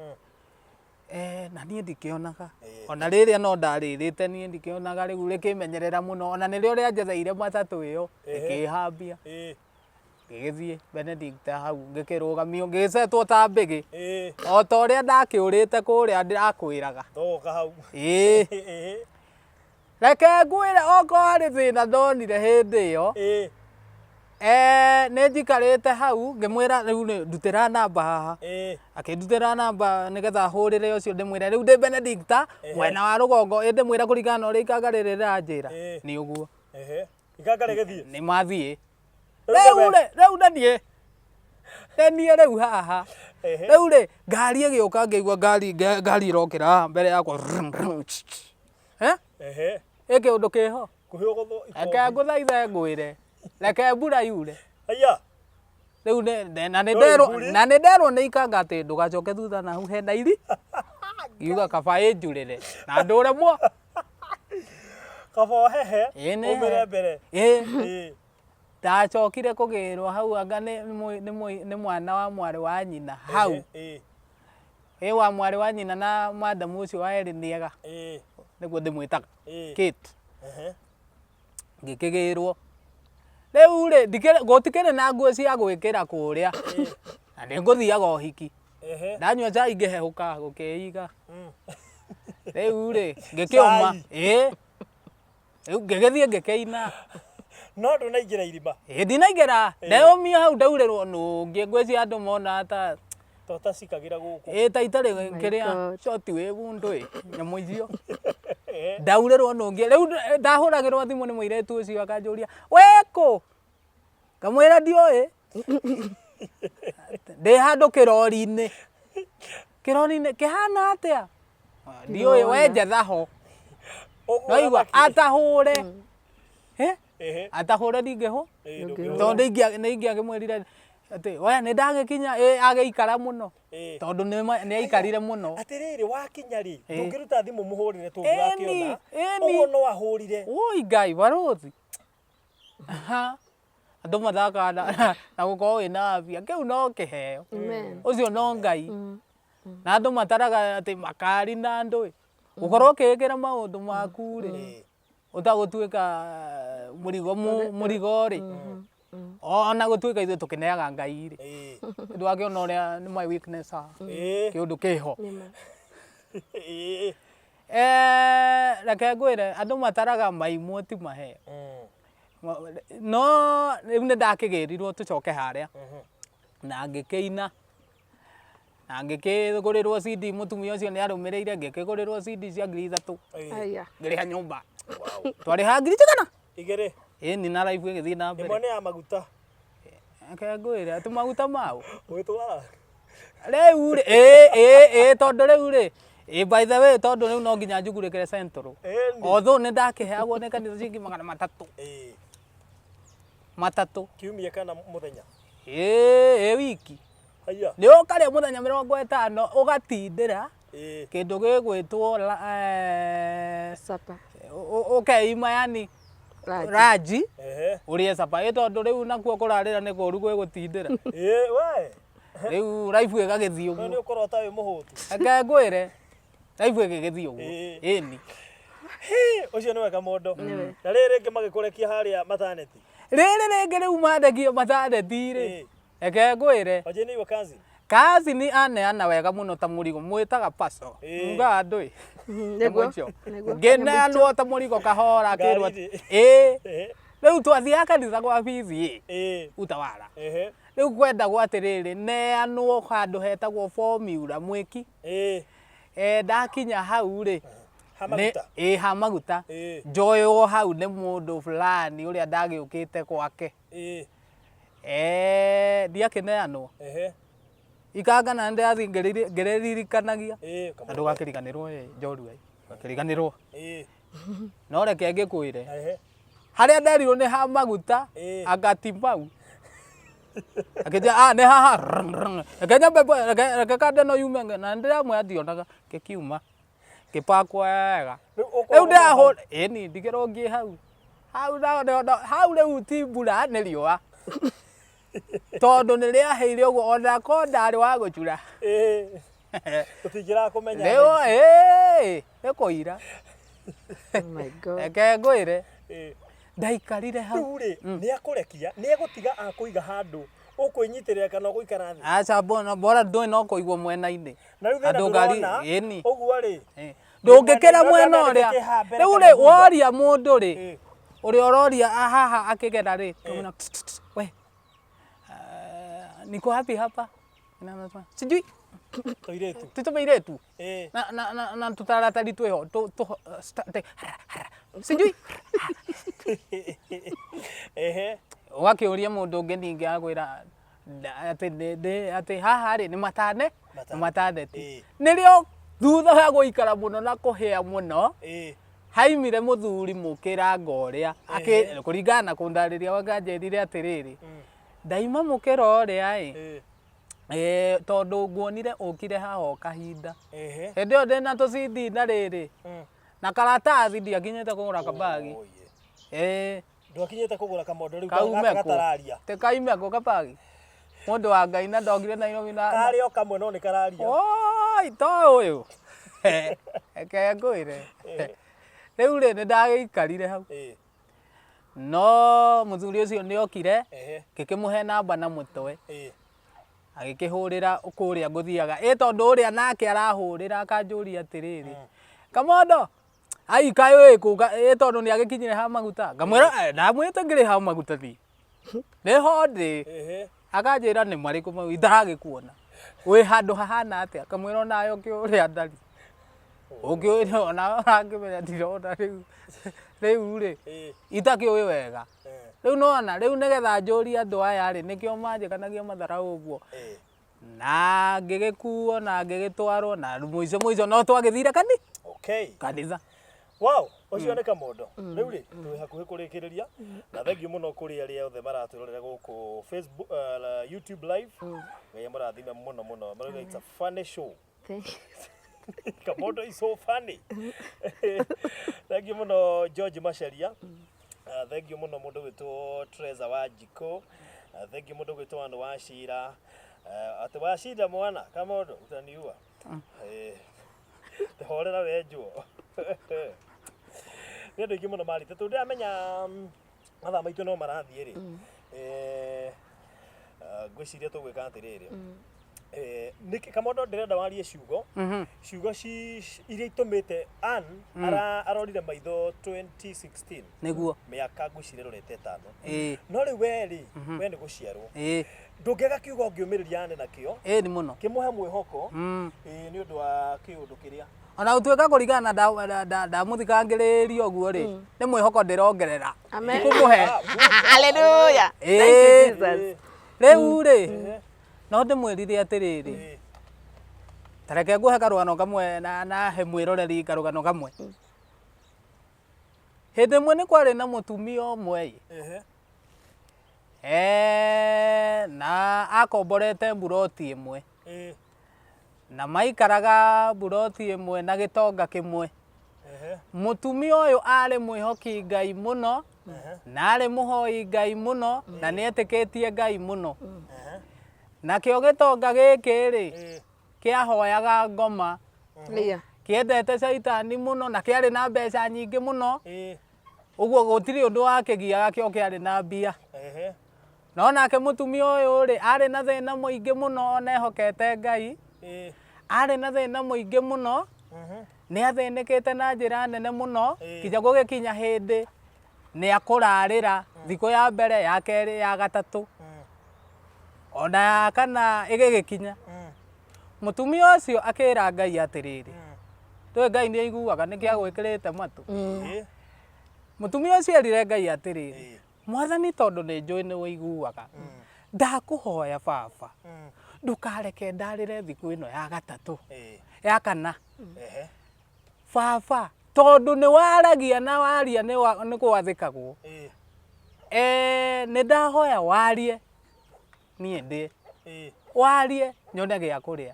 Eh, na niĩ ndikĩonaga ona rĩrĩa no ndarĩrĩte niĩ ndikĩonaga rĩu rĩkĩmenyerera mũno ona nĩrĩo rĩanjetheire matatũ ĩyo ĩkĩhambia ngĩgĩthiĩ Benedict hau ngĩkĩrũgamio ngĩgĩcetwo ta mbĩgĩ o ta ũrĩa ndakĩũrĩte kũrĩa ndĩrakwĩraga Thogoka hau. Ĩĩ reke ngwĩre okorwo harĩ thĩna ndonire hĩndĩ ĩyo nĩ njikarĩte hau ngĩmwĩra rĩu nĩ- ndutĩra namba haha akĩndutĩra namba nĩgetha hũrĩre ũcio ndĩmwĩre rĩu ndĩ Benedicta mwena wa rũgongo ĩ ndĩmwĩre kũringana na ũrĩa ikanga rĩrĩ rĩranjĩra nĩ ũguo Ikanga rĩgĩthiĩ. nĩ mathiĩ Rĩu rĩu nĩwe- rĩ rĩu naniĩ naniĩ rĩu haha rĩu rĩ ngari ĩgĩũka ngĩigua ngari ngari ĩrokĩra haha mbere yakwa rrrm, rrrm, ch, ch. Eh? Ĩ kĩũndũ kĩho Kũhĩ ũgũthwo reke ikombi. ngũthaithe ngwĩre reke mbura yure Aya. rĩu na nĩ Ndũrĩ nderwo mburi? na nĩ nderwo nĩ ikanga atĩ ndũgacoke thutha na hau hena iri ngiuga kaba ĩnjurĩre na ndũre mwo Kaba ũhehe. Ĩĩ nĩ Umĩre he. mbere. ĩ ndacokire kũgĩrwo hau anga nĩ mwana wa mwarĩ wa nyina hau ĩ wa mwarĩ wa nyina na madamu ũcio wa erĩ nĩega nĩguo ndĩmwĩtaga Kate ngĩkĩgĩrwo rĩu rĩ gũtikĩrĩ na nguo cia gwĩkĩra kũrĩa na nĩ ngũthiaga ũhiki ndanyua cai ngĩhehũka gũkĩiga rĩu rĩ ngĩkĩũma Cai. ĩ rĩu ngĩgĩthiĩ ngĩkĩina No ndũnaingĩra irima. ĩ ndinaingĩra ndeyũmia hau ndaurĩrwo nũngĩ ngwĩciria andũ mona ta To tacikagĩra gũkũ. ĩ ta itarĩ kĩrĩa God. coti wĩ bundũ ĩ nyamũ icio ndaurĩrwo nũngĩ rĩu ndahũragĩrwo thimũ nĩ mũirĩtu ũcio akanjũria wĩkũ ngamwĩra ndiũĩ ndĩ handũ kĩrori-inĩ kĩrori-inĩ kĩhana atĩa ndiũĩ we njetha ho Ũguo noigua ũrathakirie. atahũre atahũre ndingĩhũ Ndũngĩhũra. tondũ nĩ ingĩakĩmwĩrire atĩ we nĩ ndagĩkinya ĩ agĩikara mũno tondũ nĩ aikarire mũno Atĩrĩrĩ wakinya rĩ Ĩĩ. ndũngĩruta thimũ mũhũrĩre Ĩni, tũngĩrakĩona ĩni. ũguo no ahũrire Oi Ngai barũthi Aha. andũ mathakaga na gũkorwo wĩna afya kĩu no kĩheo Amen. ũcio no Ngai na andũ mataraga atĩ makari na andũ ĩ gũkorwo ũkĩĩkĩra maũndũ maku rĩ ũtagũtuĩka mũrigo mũrigo rĩ ona gũtuĩka ithuĩ tũkĩneaga Ngai rĩ ndwakĩona ũrĩa nĩ my weakness haha kĩũndũ kĩho Nĩma. Reke ngwĩre andũ mataraga maimwo ti maheo no rĩu nĩ ndakĩgĩrirwo tũcoke harĩa na ngĩkĩina na ngĩkĩgũrĩrwo CD mũtumia ũcio nĩ arũmĩrĩire ngĩkĩgũrĩrwo CD cia 3000 Aya. ngĩrĩha nyũmba twarĩha ngiri cigana Igĩrĩ. ĩni na life ĩgĩthiĩ na mbere Ĩmwe nĩ ya maguta. Reke ngwĩre atĩ maguta mau Ũgĩtwara. rĩu rĩ ĩ ĩ ĩ tondũ rĩu rĩ ĩ by the way tondũ rĩu no nginya njugurĩkĩre Central Ĩni. although nĩ ndakĩheagwo nĩ kanitha ciringi 300 matatũ Kiumia kana mũthenya. ĩ ĩ wiki Haya. nĩ ũkarĩa mũthenya 50 ũgatindĩra kĩndũ gĩgwĩtwo Sapa. ũkeima yani Raji. ranji ũrĩe capa ĩ tondũ rĩu nakuo kũrarĩra nĩ kũru gwĩ gũtindĩra We. rĩu raibu ĩgagĩthiĩ No nĩ ũguo ũkorota wĩ mũhũtu. reke ngwĩre raibu ĩgĩgĩthiĩ ũguo ĩni Ũcio nĩwe Kamondo. Na rĩrĩ rĩngĩ magĩkũrekia harĩa maternity. rĩrĩ rĩngĩ rĩu mandekio maternity rĩ reke ngwĩre Wanjie nĩ iwe cousin. kazi ni aneana wega mũno ta mũrigo mwĩtaga paso mugaga andũ ĩ Nĩguo. Nĩguo. ngĩneanwo ta mũrigo kahora akĩrwo Ngari-rĩ. ĩ rĩu twathiaga kanitha gwa bithi ĩ utawala rĩu kwendagwo atĩrĩrĩ neanwo handũ hetagwo formula mwĩki ndakinya hau rĩ Ha maguta. ĩ ha maguta njoywo hau nĩ mũndũ fulani ũrĩa ndagĩũkĩte gwake ndiakĩneanwo ikanga na ndĩrathiĩ ngĩrĩririkanagia na ndũgakĩriganĩrwo ĩ njorua ĩ ndũgakĩriganĩrwo no reke ngĩkwĩre harĩa nderirwo nĩ ha maguta anga ti mau akĩnjĩra ah nĩ haha rrrm, rrrm. Reke nyambe reke kanda ĩno yume na nĩndĩramwĩra ndionaga ngĩkiuma ngĩpakwo wega rĩu ndĩrahũra ĩni ndikĩrũngiĩ hau hau hau rĩu ti mbura nĩ riũa tondũ nĩ rĩaheire ũguo ona ko ndarĩ wa gũcura Tũtingĩrakũmenya. Rĩu ĩĩ nĩ kũira. Oh my God. Reke ngwĩre Ĩĩ. ndaikarire hau. Rĩu rĩ, nĩ akũrekia, nĩ egũtiga akũiga handũ ũkwĩnyitĩrĩra kana ũgũikara thĩ. Aca bona bora ndũĩ no kũigwo mwena-inĩ. Na rĩu thĩna Andũ ngari ndũrona, ĩni. ũguo rĩ, Ĩ. Ndũngĩkĩra mwena ũrĩa. Ndũngĩkĩra mbere Rĩu kana rĩ thutha. woria mũndũ rĩ Ĩ. ũrĩa ũroria haha akĩgera rĩ ũkamwĩra, "Tsk, tsk, tsk, we niko wapi hapa?" Na anasema, sijui Tũirĩtu. ti tũmĩirĩtu Ĩ. na tũtaratari twĩho hara, sijui. Ehe. Ũgakĩũria mũndũ ũngĩ ningĩ akwĩra atĩ atĩ haha rĩ nĩ matane nĩ mataneti. Ĩ. Nĩrĩo thutha wa gũikara mũno na kũhĩa mũno Ĩ. haimire mũthuri mũkĩranga ũrĩa akĩ kũringana na kũndarĩria wakanjĩrire atĩrĩrĩ ndaima mũkĩra ũrĩa ĩ Ĩ. ĩ tondũ nguonire ũkire haha o kahinda Ehe. hĩndĩ ĩyo ndĩna tũcindi na rĩrĩ na karatathi ndiakinyĩte kũgũra kabagi Oh, yeah. ĩ Ndwakinyĩte kũgũra kamondo rĩu kaume gaka kũ gatararia. Tĩ kaime kũ kabagi mũndũ wa Ngai na ndokire Nairobi na Karĩ o kamwe no nĩ kararia. Oi, to ũyũ reke ngwĩre rĩu rĩ nĩ ndagĩikarire hau Ĩ. no mũthuri ũcio nĩ okire Ehe. ngĩkĩmũhe namba na mũtwe Ĩ. agĩkĩhũrĩra kũrĩa ngũthiaga ĩ tondũ ũrĩa nake arahũrĩra akanjũria atĩrĩrĩ kamondo ai kaĩ wĩ kũ ĩ tondũ nĩ agĩkinyire ha maguta ngamwĩra "Eh, ndamwĩte ngĩrĩ ha maguta thiĩ nĩho ndĩ." Ehe. Akanjĩra nĩ marĩkũ mau itaragĩkuona wĩ handũ hahana atĩa kamwĩra onawe ũkĩũrĩa ndari ũkĩũrĩa onawe ũrakĩmenya ndirona rĩu rĩu rĩ Ĩ. itakĩũĩ wega. Eh. Rĩu nona rĩu nĩgetha njũrie andũ aya rĩ nĩkĩo manjĩkanagia matharau ũguo Ĩ. na ngĩgĩkuo na ngĩgĩtwarwo na mũico mũico no twagĩthire Okay. kanitha. Wow, ũcio nĩ kamondo. Rĩu rĩ, twĩ hakuhĩ kũrĩkĩrĩria na thengiũ mũno kũrĩ arĩa othe maratwĩrorera gũkũ Facebook, YouTube live. Ngai amũrathime mũno mũno. Marauga it's a funny show. Thank you. Kamondo is so funny. Thengiũ mũno George Macharia. Thengiũ mũno mũndũ gwĩtwo Treza wa Njiko. Thengiũ mũndũ gwĩtwo Ann wa Cira. Atĩ wa Cira mwana Kamondo utaniua. Eh. Horera wenjwo. Nĩ andũ aingĩ mũno marĩte tondũ ndĩramenya mathaa maitũ no marathiĩ rĩ. Eh, ngwĩciria tũgwĩka atĩrĩrĩ. Eh, nĩkĩ Kamondo ndĩrenda warie ciugo ciugo iria itũmĩte Ann arorire maitho 2016 Nĩguo. Mĩaka ngwĩciria ĩrorete ĩtano. Ĩĩ. No rĩu we rĩ, we nĩ gũciarwo ndũngĩaga kiugo ũngĩũmĩrĩria Ann nakĩo Ĩĩ nĩ mũno. kĩmũhe mwĩhoko ĩĩ, nĩ ũndũ wa kĩũndũ kĩrĩa Ona gũtuĩka kũringana na ndamũthikangĩrĩria ũguo rĩ nĩ mwĩhoko ndĩrongerera. Amen. Ti kũmũhe. Hallelujah. Ĩĩ. Thank you, Jesus. Rĩu rĩ no ndĩmwĩrire atĩrĩrĩ Ĩĩ. ta reke nguhe karũgano kamwe na he mwĩroreri karũgano kamwe. Hĩndĩ ĩmwe nĩ kwarĩ na mũtumia ũmwe ĩ Ehe. Na akomborete mburoti ĩmwe Ĩĩ. na maikaraga mburoti ĩmwe na gĩtonga kĩmwe. Ehe. Mũtumia ũyũ arĩ mwĩhoki Ngai mũno na arĩ mũhoi Ngai mũno na nĩ etĩkĩtie Ngai mũno. Ehe. Nakĩo gĩtonga gĩkĩ rĩ Ĩĩ. kĩahoyaga ngoma Yeah. kĩendete caitani mũno na kĩarĩ na mbeca nyingĩ mũno Ĩĩ. ũguo gũtirĩ ũndũ wakĩgiaga kĩo kĩarĩ na mbia. Ehe. No nake mũtumia ũyũ rĩ arĩ na thĩna mũingĩ mũno ona ehokete Ngai Ĩĩ. arĩ na thĩna mũingĩ mũno Mhm. nĩ athĩnĩkĩte na njĩra nene mũno Ĩĩ. nginya gũgĩkinya hĩndĩ nĩ akũrarĩra thikũ ya mbere ya kerĩ ya gatatũ ona ya kana ĩgĩgĩkinya. Mũtumia ũcio akĩra Ngai atĩrĩrĩ tũĩ Ngai nĩ aiguaga nĩkĩ agwĩkĩrĩte matũ. Ĩĩ. Mũtumia ũcio erire Ngai atĩrĩrĩ Ĩĩ. mwathani tondũ nĩ njũĩ nĩ ũiguaga ndakũhoya baba ndũkareke ndarĩre thikũ ĩno ya gatatũ Ĩĩ. ya kana Ehe. baba tondũ nĩ waragia na waria nĩ gwathĩkagwo. Ĩĩ. Nĩ ndahoya warie niĩ ndĩ Ĩĩ. warie nyone gĩa kũrĩa.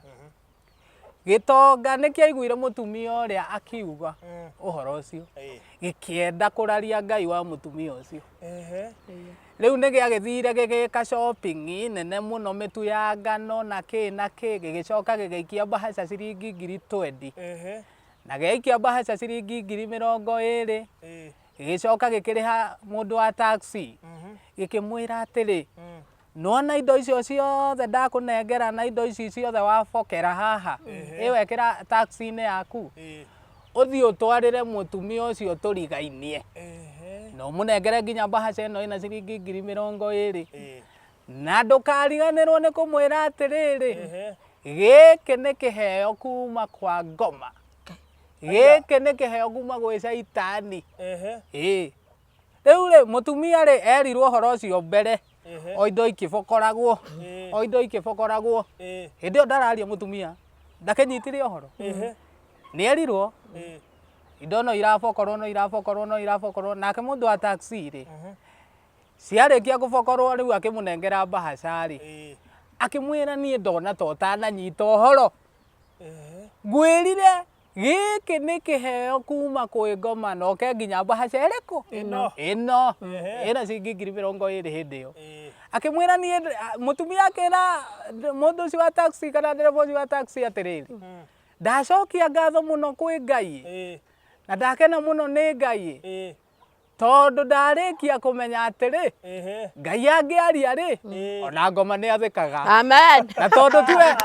Gĩtonga nĩ kĩaiguire mũtumia ũrĩa akiuga ũhoro ũcio, Ĩĩ. gĩkĩenda kũraria Ngai wa mũtumia ũcio. Ehe. Rĩu nĩ gĩagĩthire gĩgĩka shopping nene mũno, mĩtu ya ngano na kĩ na kĩ, gĩgĩcoka gĩgĩikia mbahaca ciringi 20,000. Ehe. Na gĩaikia mbahaca ciringi 20,000, Ĩĩ. gĩgĩcoka gĩkĩrĩha mũndũ wa taxi, gĩkĩmwĩra atĩrĩ, nĩwona indo icio ciothe ndakũnengera na indo ici ciothe wabokera haha, ĩ wekĩra taxi-inĩ yaku, Ĩĩ. ũthiĩ ũtwarĩre mũtumia ũcio tũrigainie, Ehe. na ũmũnengere nginya mbahaca ĩno ĩna ciringi 20,000, Ĩĩ. na ndũkariganĩrwo nĩ kũmwĩra atĩrĩrĩ, Ehe. gĩkĩ nĩ kĩheo kuma kwa ngoma, gĩkĩ nĩ kĩheo kuma gwĩ caitani. Ehe. Ĩĩ. Rĩu rĩ, mũtumia rĩ, erirwo ũhoro ũcio mbere, Ehe. o indo ikĩbokoragwo, Ĩĩ. o indo ikĩbokoragwo. Ĩĩ. Hĩndĩ ĩyo ndararia mũtumia, ndakĩnyitire ũhoro. Ehe. Nĩ erirwo, Ĩĩ. indo no irabokorwo, no irabokorwo, no irabokorwo. Nake mũndũ wa taxi rĩ, ciarĩkia kũbokorwo rĩu akĩmũnengera mbahaca rĩ, Ĩĩ. akĩmwĩra niĩ ndona ta ũtananyita ũhoro. Ehe. Ngwĩrire gĩkĩ nĩ kĩheo kuma kwĩ ngoma na ũke nginya mbahaca ĩrĩkũ? Ĩno. Ĩno. Ehe. Ĩna ciringi 20,000 hĩndĩ ĩyo. Ĩĩ. Akĩmwĩra niĩ mũtumia akĩra mũndũ ũcio wa taxi kana ndereba ũcio wa taxi atĩrĩrĩ, ndacokia ngatho mũno kwĩ Ngai Ĩĩ. na ndakena mũno nĩ Ngai Ĩĩ. tondũ ndarĩkia kũmenya atĩrĩ, Ehe. Ngai angĩaria rĩ, ona ngoma nĩ athĩkaga. Amen. Na tondũ tiwe,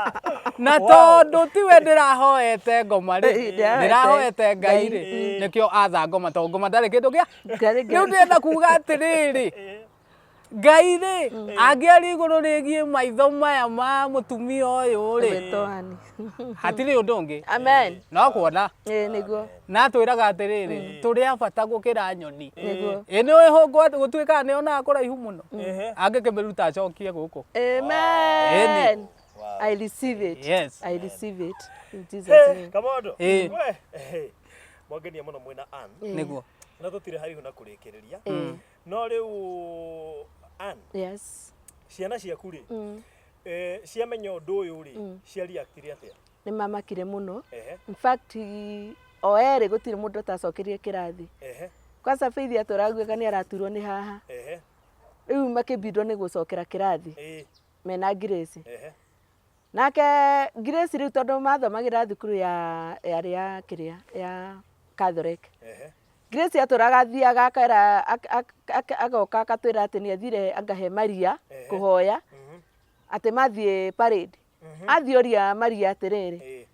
na tondũ tiwe ndĩrahoete ngoma rĩ, Ĩĩ, ndĩrahoete ndĩrahoete Ngai rĩ, Ngai. nĩkĩo atha ngoma, tondũ ngoma ndarĩ kĩndũ kĩa. Ndarĩ Rĩu kĩndũ. ndĩrenda kuga atĩrĩrĩ, Ngai rĩ, angĩaria igũrũ rĩgiĩ maitho maya ma mũtumia ũyũ rĩ, Gwĩtwo hatirĩ ũndũ ũngĩ. Amen. No kuona. Ĩĩ nĩguo. Na atwĩraga atĩrĩrĩ, tũrĩ a bata gũkĩra nyoni. Nĩguo. Ĩ nĩ ũĩ hũngũ gũtuĩkaga nĩ yonaga kũraihu mũno. Ehe. Angĩkĩmĩruta acokie gũkũ. Amen. Wow. I receive it. Yes. I receive it. In Jesus' Hey, name. Kamondo. Ĩĩ. We. Ehe. Mwangenia mũno mwĩna Ann. Nĩguo. Na tũtirĩ haraihu na kũrĩkĩrĩria. No rĩu Ann, Yes. ciana ciaku rĩ, ciamenya ũndũ ũyũ rĩ, cia reactire atĩa? Nĩ mamakire mũno. Ehe. In fact, o erĩ gũtirĩ mũndũ ũtacokirie kĩrathi. Ehe. Kwanza Faith atũraguĩka nĩ araturwo nĩ haha. Ehe. Rĩu makĩbindwo nĩ gũcokera kĩrathi Ĩĩ. mena Grace. Ehe. Nake Grace rĩu tondũ mathomagĩra thukuru ya yarĩ ya kĩrĩa ya Catholic. Ehe. Grace atũraga athiaga akera agoka akatwĩra atĩ nĩ athire angahe Maria Ehe. kũhoya Mhm. atĩ mathiĩ parade. Athiĩ oria Maria atĩrĩrĩ, Ĩĩ.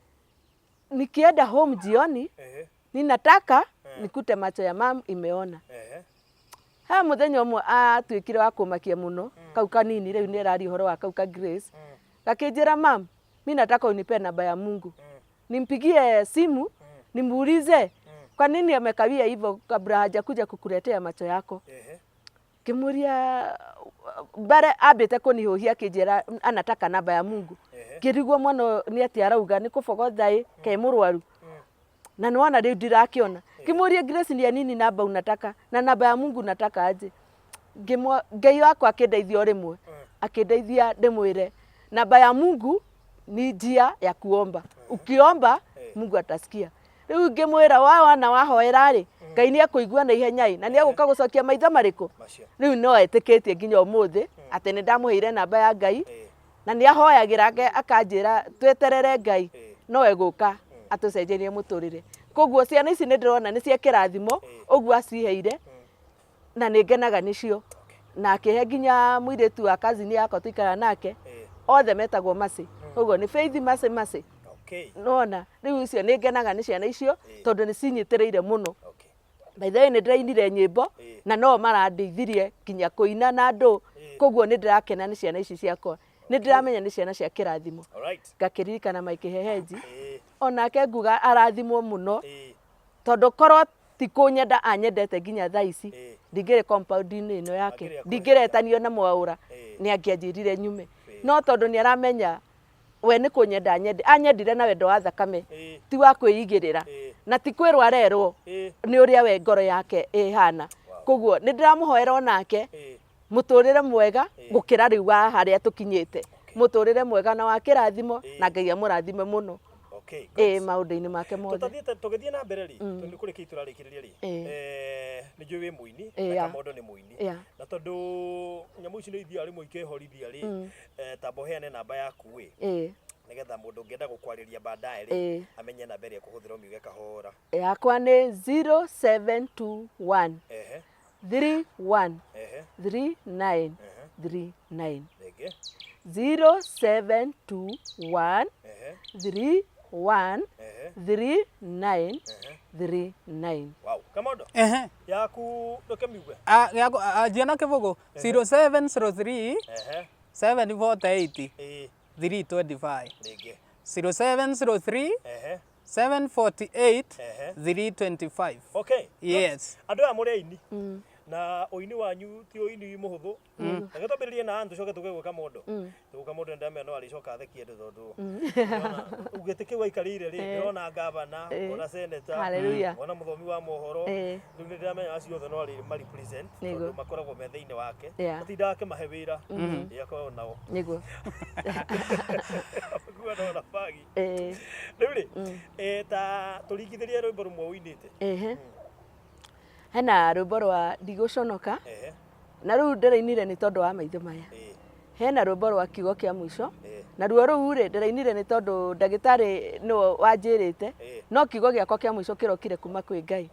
nikienda home jioni Ehe. ninataka nikute macho ya mam imeona. Ehe. He mũthenya ũmwe atuĩkire wa kũmakia mũno kau kanini rĩu nĩ araria ũhoro wa kau ka Grace gakĩnjĩra mam, mi nataka unipe namba ya Mungu nimpigie simu nimuulize kwa nini amekawia hivyo kabla hajakuja kukuletea macho yako. Ehe. Ngĩmũria mbere ambĩte kũnihũhia akĩnjĩra anataka namba ya Mungu. Ehe. Ngĩrigwo mwana ũyũ nĩ atĩa arauga nĩ kũbogotha ĩ ke mũrwaru na nĩwona rĩu ndirakĩona. Ngĩmũria Grace ni ya nini namba unataka na namba ya Mungu unataka aje? Ngĩmwa Ngai wakwa akĩndeithia o rĩmwe akĩndeithia ndĩmwĩre namba ya Mungu ni njia ya kuomba, ukiomba Mungu atasikia. Rĩu ngĩmwĩra wa wana wahoera rĩ Ngai nĩ ekũigua na ihenya ĩ na nĩ egũka gũcokia maitho marĩkũ. Macio. Rĩu no etĩkĩtie nginya ũmũthĩ atĩ nĩ ndamũheire namba ya Ngai Ĩĩ. na nĩ ahoyagĩra akanjĩra tweterere Ngai no egũka atũcenjerie mũtũrĩre. Koguo ciana ici nĩ ndĩrona nĩ cia kĩrathimo ũguo aciheire na nĩ ngenaga nĩcio na akĩhe nginya mũirĩtu wa cousin yakwa tũikaraga nake Ĩĩ. othe metagwo Mercy. Koguo nĩ Faith Mercy Mercy. Okay. Nona rĩu icio nĩ ngenaga nĩ ciana icio tondũ nĩ cinyitĩrĩire mũno. Okay. By the way nĩ ndĩrainire nyĩmbo Ĩĩ. na no marandeithirie nginya kũina na andũ koguo nĩ ndĩrakena nĩ ciana ici ciakwa nĩ ndĩramenya nĩ ciana cia kĩrathimo. All right. Ngakĩririkana Mike Hehenji Ĩĩ. onake nguga arathimwo mũno Ĩĩ. tondũ korwo ti kũnyenda anyendete nginya thaa ici Ĩĩ. ndingĩrĩ compound-inĩ ĩno yake Angĩrĩ akũhete. ndingĩretanio na mwaũra Ĩĩ. nĩ angĩanjĩrire nyume no tondũ nĩ aramenya we nĩ kũnyenda anyendire na wendo wa thakame Ĩĩ. ti wa kwĩigĩrĩra Ĩĩ. na ti kwĩrwo arerwo Ĩĩ. nĩ ũrĩa we ngoro yake ĩhana. Koguo nĩ ndĩramũhoera onake Ĩĩ. mũtũrĩre mwega gũkĩra rĩu wa harĩa tũkinyĩte, mũtũrĩre mwega na wa kĩrathimo na Ngai amũrathime mũno. Okay, good. Ĩĩ, maũndũ-inĩ make mothe. Tũtathiĩte tũgĩthiĩ na mbere rĩ, tondũ nĩ kũrĩkia tũrarĩkĩrĩria rĩ, nĩ njũĩ wĩ mũini na Kamondo nĩ mũini, na tondũ nyamũ ici nĩ ithiaga rĩmwe ikehorithia rĩ, tamba ũheane namba yaku ĩ, nĩgetha mũndũ ũngĩenda gũkwarĩria baadaye rĩ, amenye namba ĩrĩa ekũhũthĩra, ũmiuge kahora. Yakwa nĩ 0721 31 39 39. Rĩngĩ. 0721 31 39 39. Wow, Kamondo. Ehe. Yaku ndũkĩmiuge. Ah, yako anjia na kĩbũgũ 0703 748 325. Rĩngĩ. 0703 748 325. Okay. Yes. Andũ aya mũrĩ aini na ũini wanyu ti ũini mũhũthũ. Reke twambĩrĩrie na Ann, tũcoke tũke gwĩ Kamondo. Tondũ Kamondo nĩndamenya no arĩcoka athekie andũ, tondũ ndĩrona gĩtĩ kĩu aikarĩire rĩ, ndĩrona gavana, ngona senator, Hallelujah. ngona mũthomi wa mohoro. Rĩu nĩndĩramenya acio othe no arĩ ma represent, tondũ makoragwo me thĩinĩ wake. Atindaga akĩmahe wĩra. Akoragwo nao. Akuwa nao na bagi. Rĩu rĩ, ta tũringithĩrie rwĩmbo rũmwe ũinĩte. Ehe, hena rwĩmbo rwa Ndigũconoka, na rĩu ndĩrainire nĩ tondũ wa maitho maya. Hena rwĩmbo rwa Kiugo kĩa Mũico, naruo rũu rĩ, ndĩrainire nĩ tondũ ndagĩtarĩ nĩwe wanjĩrĩte, no kiugo gĩakwa kĩa mũico kĩrokire kuma kwĩ Ngai.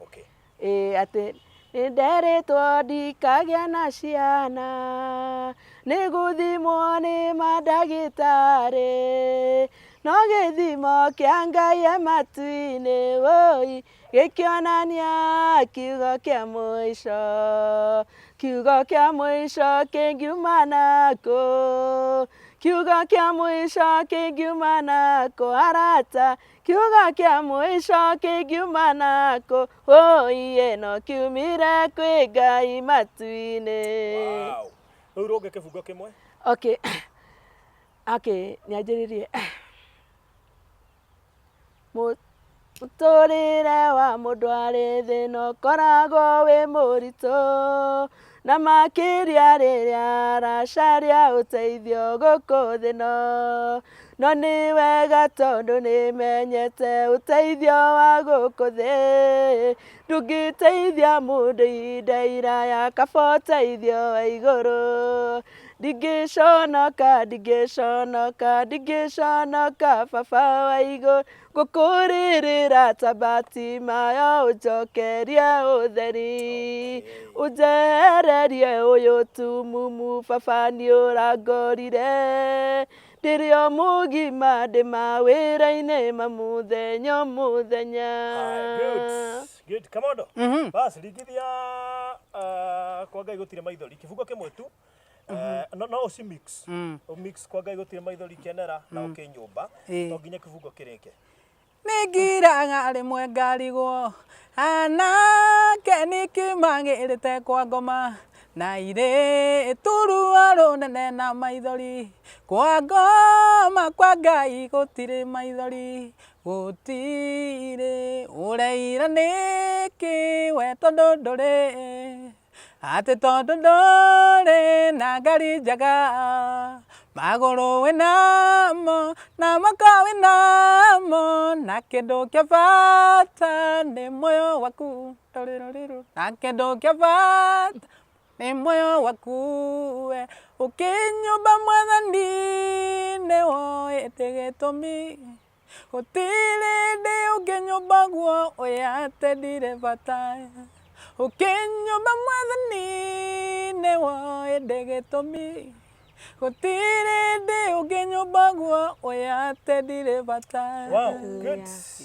Ĩĩ, atĩ nĩnderĩtwo ndikagĩa na ciana, nĩ gũthimwo nĩ mandagĩtarĩ, no gĩthimo kĩa Ngai e matu-inĩ woi gĩkĩonania kiugo kĩa mũico. Kiugo kĩa mũico kĩngiuma nakũ? Kiugo kĩa mũico kĩngiuma nakũ, arata? Kiugo kĩa mũico kĩngiuma nakũ? Oi, no kiumire kwĩ Ngai matu-inĩ. Wow. Rĩu rũnge kĩbungo kĩmwe. Okay, nyanjĩrĩrie. Mũtũrĩre wa mũndũ arĩ thĩ no ũkoragwo wĩ mũritũ, na makĩria rĩrĩa aracaria ũteithio gũkũ thĩ no. No nĩ wega tondũ nĩmenyete ũteithio wa gũkũ thĩ ndũngĩteithia mũndũ ihinda iraya, kaba ũteithio wa igũrũ. Ndingĩconoka, ndingĩconoka, ndingĩconoka, baba wa igũrũ, ngũkũrĩrĩra ta Batimayo, ũnjokerie ũtheri, ũnjehererie ũyũ tumumu. Baba, nĩ ũrangorire ndĩrĩ o mũgima, ndĩ mawĩra-inĩ ma mũthenya o mũthenya. Haya, good. Good. Kamondo. Bas, ringithia Kwa Ngai Gũtirĩ Maithori. Kĩbungo kĩmwe tu. No ũci mix. Mix Kwa Ngai Gũtirĩ Maithori, Kenera na ũkĩnyũmba. To nginya kĩbungo kĩrĩke. Nĩ ngiraga rĩmwe ngarigwo anake nĩkĩ magĩrĩte kwa ngoma na irĩ turuo rũnene na maithori. Kwa ngoma kwa Ngai gũtirĩ maithori, gũtirĩ. Ũreira nĩkĩ we tondũ ndũrĩ atĩ tondũ ndũrĩ na ngari njega, magũrũ wĩnamo na moko wĩnamo, na kĩndũ kĩa bata nĩ muoyo waku. Rũrĩrũrĩrũ. Na kĩndũ kĩa bata nĩ muoyo waku we. Ũkĩnyũmba mwathani nĩ woĩte gĩtũmi, gũtirĩ hĩndĩ ũngĩnyũmba guo ũya atĩ ndirĩ bata. Ũkĩnyũmba mwathani nĩ woĩ ndĩ gĩtũmi, gũtirĩ hĩndĩ ũngĩnyũmba guo ũya atĩ ndirĩ bata. Wow, good.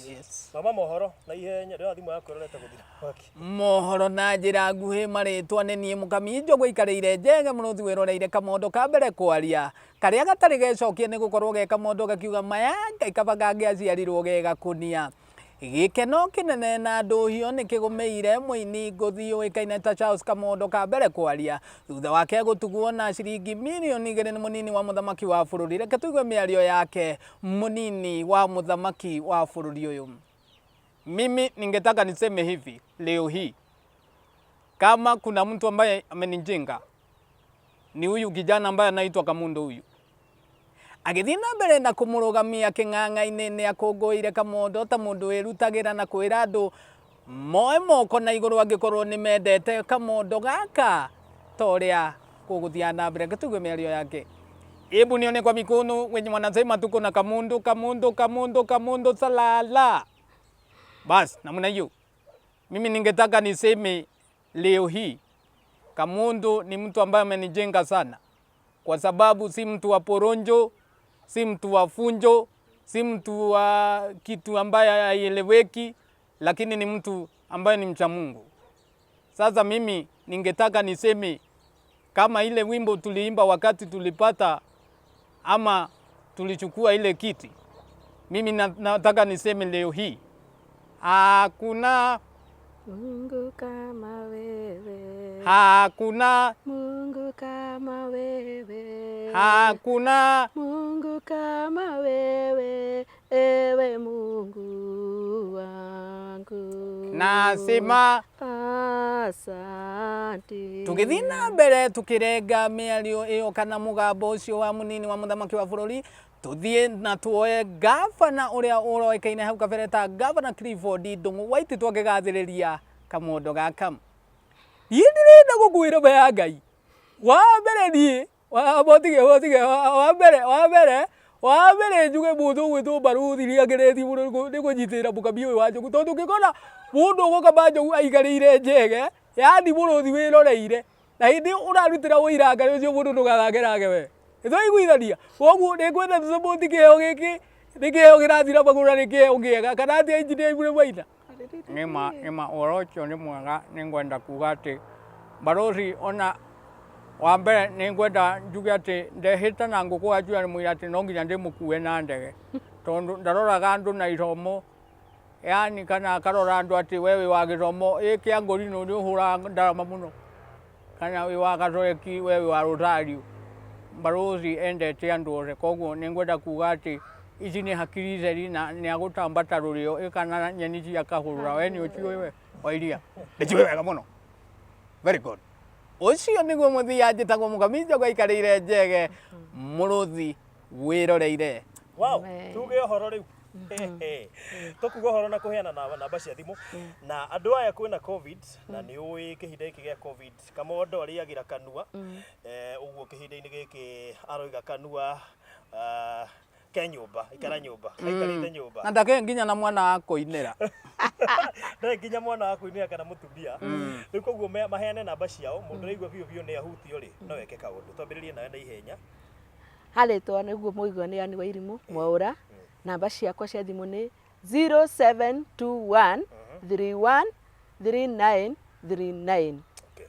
Yes. Mama mohoro na ihenya, ndĩrona thimũ yaku ĩrorete gũthira mwaki. Mohoro na njĩra nguhĩ, marĩtwa nĩ niĩ Mũkami Njogu, aikarĩire njege mũrũthi wĩroreire Kamondo ka mbere kwaria karĩa gatarĩ gecokia, nĩ gũkorwo ge kamondo gakiuga maya Ngai kaba kangĩaciarirwo ge gakũnia. Gĩkeno kĩnene na ndũhio nĩ kĩgũmĩire mũini ngũthi ũĩkaine ta Charles Kamondo ka mbere kwaria thutha wake gũtugwo na ciringi mirioni 2 nĩ mũnini wa mũthamaki wa bũrũri. Reke tũigue mĩario yake mũnini wa mũthamaki wa bũrũri ũyũ. Mimi ningetaka niseme hivi leo hii, kama kuna mtu ambaye amenijinga ni huyu kijana ambaye anaitwa Kamundo huyu. Agĩthiĩ na mbere na kũmũrũgamia kĩng'ang'a-inĩ nĩ akũngũĩire Kamondo ta mũndũ wĩrutagĩra na kwĩra andũ moe moko na igũrũ angĩkorwo nĩ mendete kamondo gaka ta ũrĩa gũgũthiaga na mbere. Reke tũigue mĩario yake. Hebu nione kwa mikono wenye wanasema tuko na Kamondo, Kamondo, Kamondo, Kamondo salala. Bas, namna hiyo. Mimi ningetaka niseme leo hii Kamondo ni mtu ambaye amenijenga sana, kwa sababu si mtu wa poronjo, si mtu wa funjo, si mtu wa kitu ambaye haieleweki, lakini ni mtu ambaye ni mcha Mungu. Sasa mimi ningetaka niseme kama ile wimbo tuliimba wakati tulipata ama tulichukua ile kiti, mimi nataka niseme leo hii hakuna Mungu kama wewe, hakuna Mungu kama wewe, hakuna Mungu kama wewe, ewe Mungu wangu. Nasema asante. Tũgĩthiĩ na mbere tũkĩrenga mĩario ĩyo kana mũgambo ũcio wa mũnini wa mũthamaki wa bũrũri, tũthiĩ na tuoe gavana ũrĩa ũroĩkaine hau kabere ta Gavana Clifford Ndung'u Waititu akĩgathĩrĩria kamondo gaka. Niĩ ndĩrenda gũkwĩra ma ya Ngai, wa mbere niĩ motige motige wa mbere wa mbere wa mbere njuge mũndũ ũgwĩtwo Barũthi nĩ ageretie mũno nĩ kũnyitĩrĩra mũkami ũyũ wa njogu, tondũ ũngĩkora mũndũ ũgũkama njogu aikarĩire njege, yaani mũrũthi wĩroreire, na hĩndĩ ĩyo ũrarutĩra ũira Ngai ũcio mũndũ ndũgathake nake we. Nĩtwaiguithania? Koguo nĩngwenda tũ support kĩheo gĩkĩ, nĩ kĩheo kĩrathiĩ na magũrũ na nĩ kĩheo kĩega, kana atĩa engineer Ibure Maina? Nĩma nĩma ũhoro ũcio nĩ mwega, nĩngwenda kuga atĩ Barũthi ona wa mbere nĩngwenda njuge atĩ ndehĩta na ngũkũ wa njuya mũira atĩ no nginya ndĩmũkue na ndege, tondũ ndaroraga andũ na ithomo, yani kana akarora andũ atĩ we wĩ wa gĩthomo ĩ kĩa ngũrinũ nĩ ũhũraga ndarama mũno, kana wĩ wa gatoreki we wĩ wa rũthario. Barũthi endete andũ othe, koguo nĩngwenda kuga atĩ ici nĩ hakiri theri na nĩ agũtamba ta rũrĩo ĩ kana nyeni cia kahũrũra, we nĩ ũciũĩ we wa iria? Ndĩciũĩ wega mũno. Very good. Ũcio nĩguo mũthia njĩtagwo Mũkami Njogu aikarĩire njege mũrũthi wĩroreire. Wow, Amen. tuge ũhoro rĩu. Tũkuga ũhoro na kũheana na namba cia thimũ na andũ aya kwĩna COVID na nĩ ũĩ kĩhinda gĩkĩ gĩa COVID Kamondo arĩagĩra kanua, ũguo kĩhinda-inĩ gĩkĩ aroiga kanua, ke nyũmba, ikara nyũmba, aikarĩte nyũmba. Na ndakĩrĩ nginya na mwana wa kũinĩra. Ndarĩ nginya mwana wa kũinĩra kana mũtumia. Rĩu koguo maheane namba ciao, mũndũ ũraigua biũ biũ nĩ ahutio rĩ, no eke kaũndũ. Twambĩrĩrie nawe na ihenya. Harĩtwa nĩguo mũigua nĩ Anne Wairimu Mwaũra. Namba ciakwa cia thimũ nĩ 0721 31 39 39. Okay.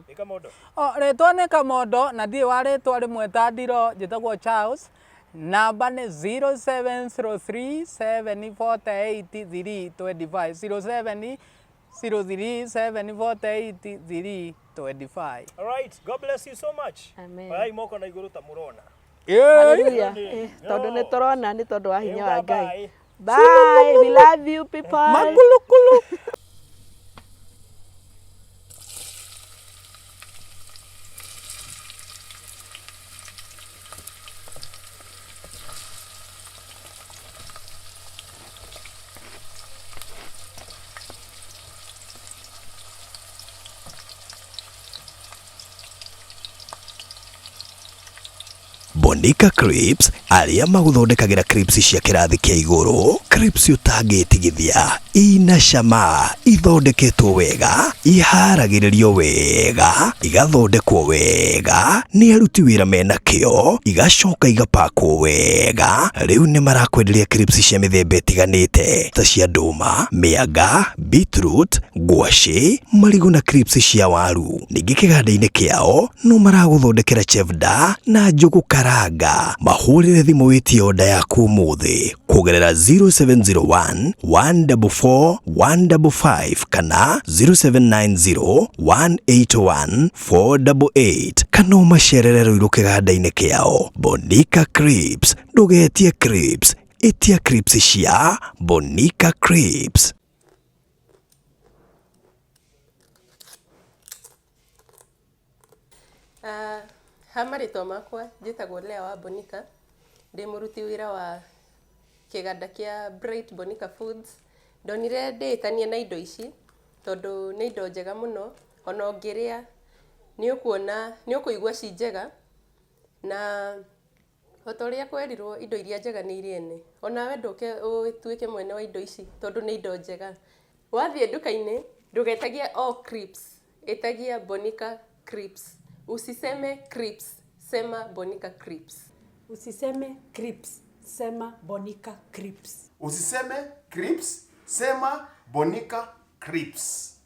Nĩ Kamondo. O, rĩtwa nĩ Kamondo na ndirĩ wa rĩtwa rĩmwe ta ndiro, njĩtagwo Charles. Namba nĩ 0703 748 325, 0703 748 325. All right, God bless you so much. Amen. Oyai moko na igũrũ ta mũrona. Hallelujah. Ĩĩ. Tondũ nĩ tũrona nĩ tondũ wa hinya wa Ngai. Bye. Bye. We love you people. Makulukulu. Bonica Crepes arĩa magũthondekagĩra crepes cia kĩrathi kĩa igũrũ, crepes ũtangĩtigithia, ina cama, ithondeketwo wega, iharagĩrĩrio wega, igathondekwo wega nĩ aruti wĩra mena kĩo, igacoka igapakwo wega. Rĩu nĩ marakwenderia crepes cia mĩthemba ĩtiganĩte ta cia ndũma, mĩanga, beetroot, ngwacĩ, marigũ na crepes cia waru. Ningĩ kĩganda-inĩ kĩao no maragũthondekera chevda na njũgũ karanga. Mahũrĩre thimũ wĩtie oda yaku ũmũthĩ kũgerera 0701 144 155 kana 0790 181 488 kana ũmacerere Ruiru kĩganda-inĩ kĩao. Bonica Crepes, ndũgetie crepes, ĩtia crepes cia Bonica Crepes. Ha marĩtwa makwa njĩtagwo Lea wa Bonica. Ndĩ mũruti wĩra wa kĩganda kĩa Bright Bonica Foods. Ndonire ndĩĩtanie na indo ici tondũ nĩ indo njega mũno, ona ũngĩrĩa nĩ ũkuona, nĩ ũkũigua ci njega na o ta ũrĩa kwerirwo indo iria njega nĩ irĩ ene. Onawe ndũke ũtuĩke mwene wa indo ici tondũ nĩ indo njega. Wathiĩ nduka-inĩ ndũgetagie o crisps, ĩtagia Bonica crisps. Usiseme crisps, sema Bonica crisps. Usiseme crisps, sema Bonica crisps. Usiseme crisps, sema Bonica crisps.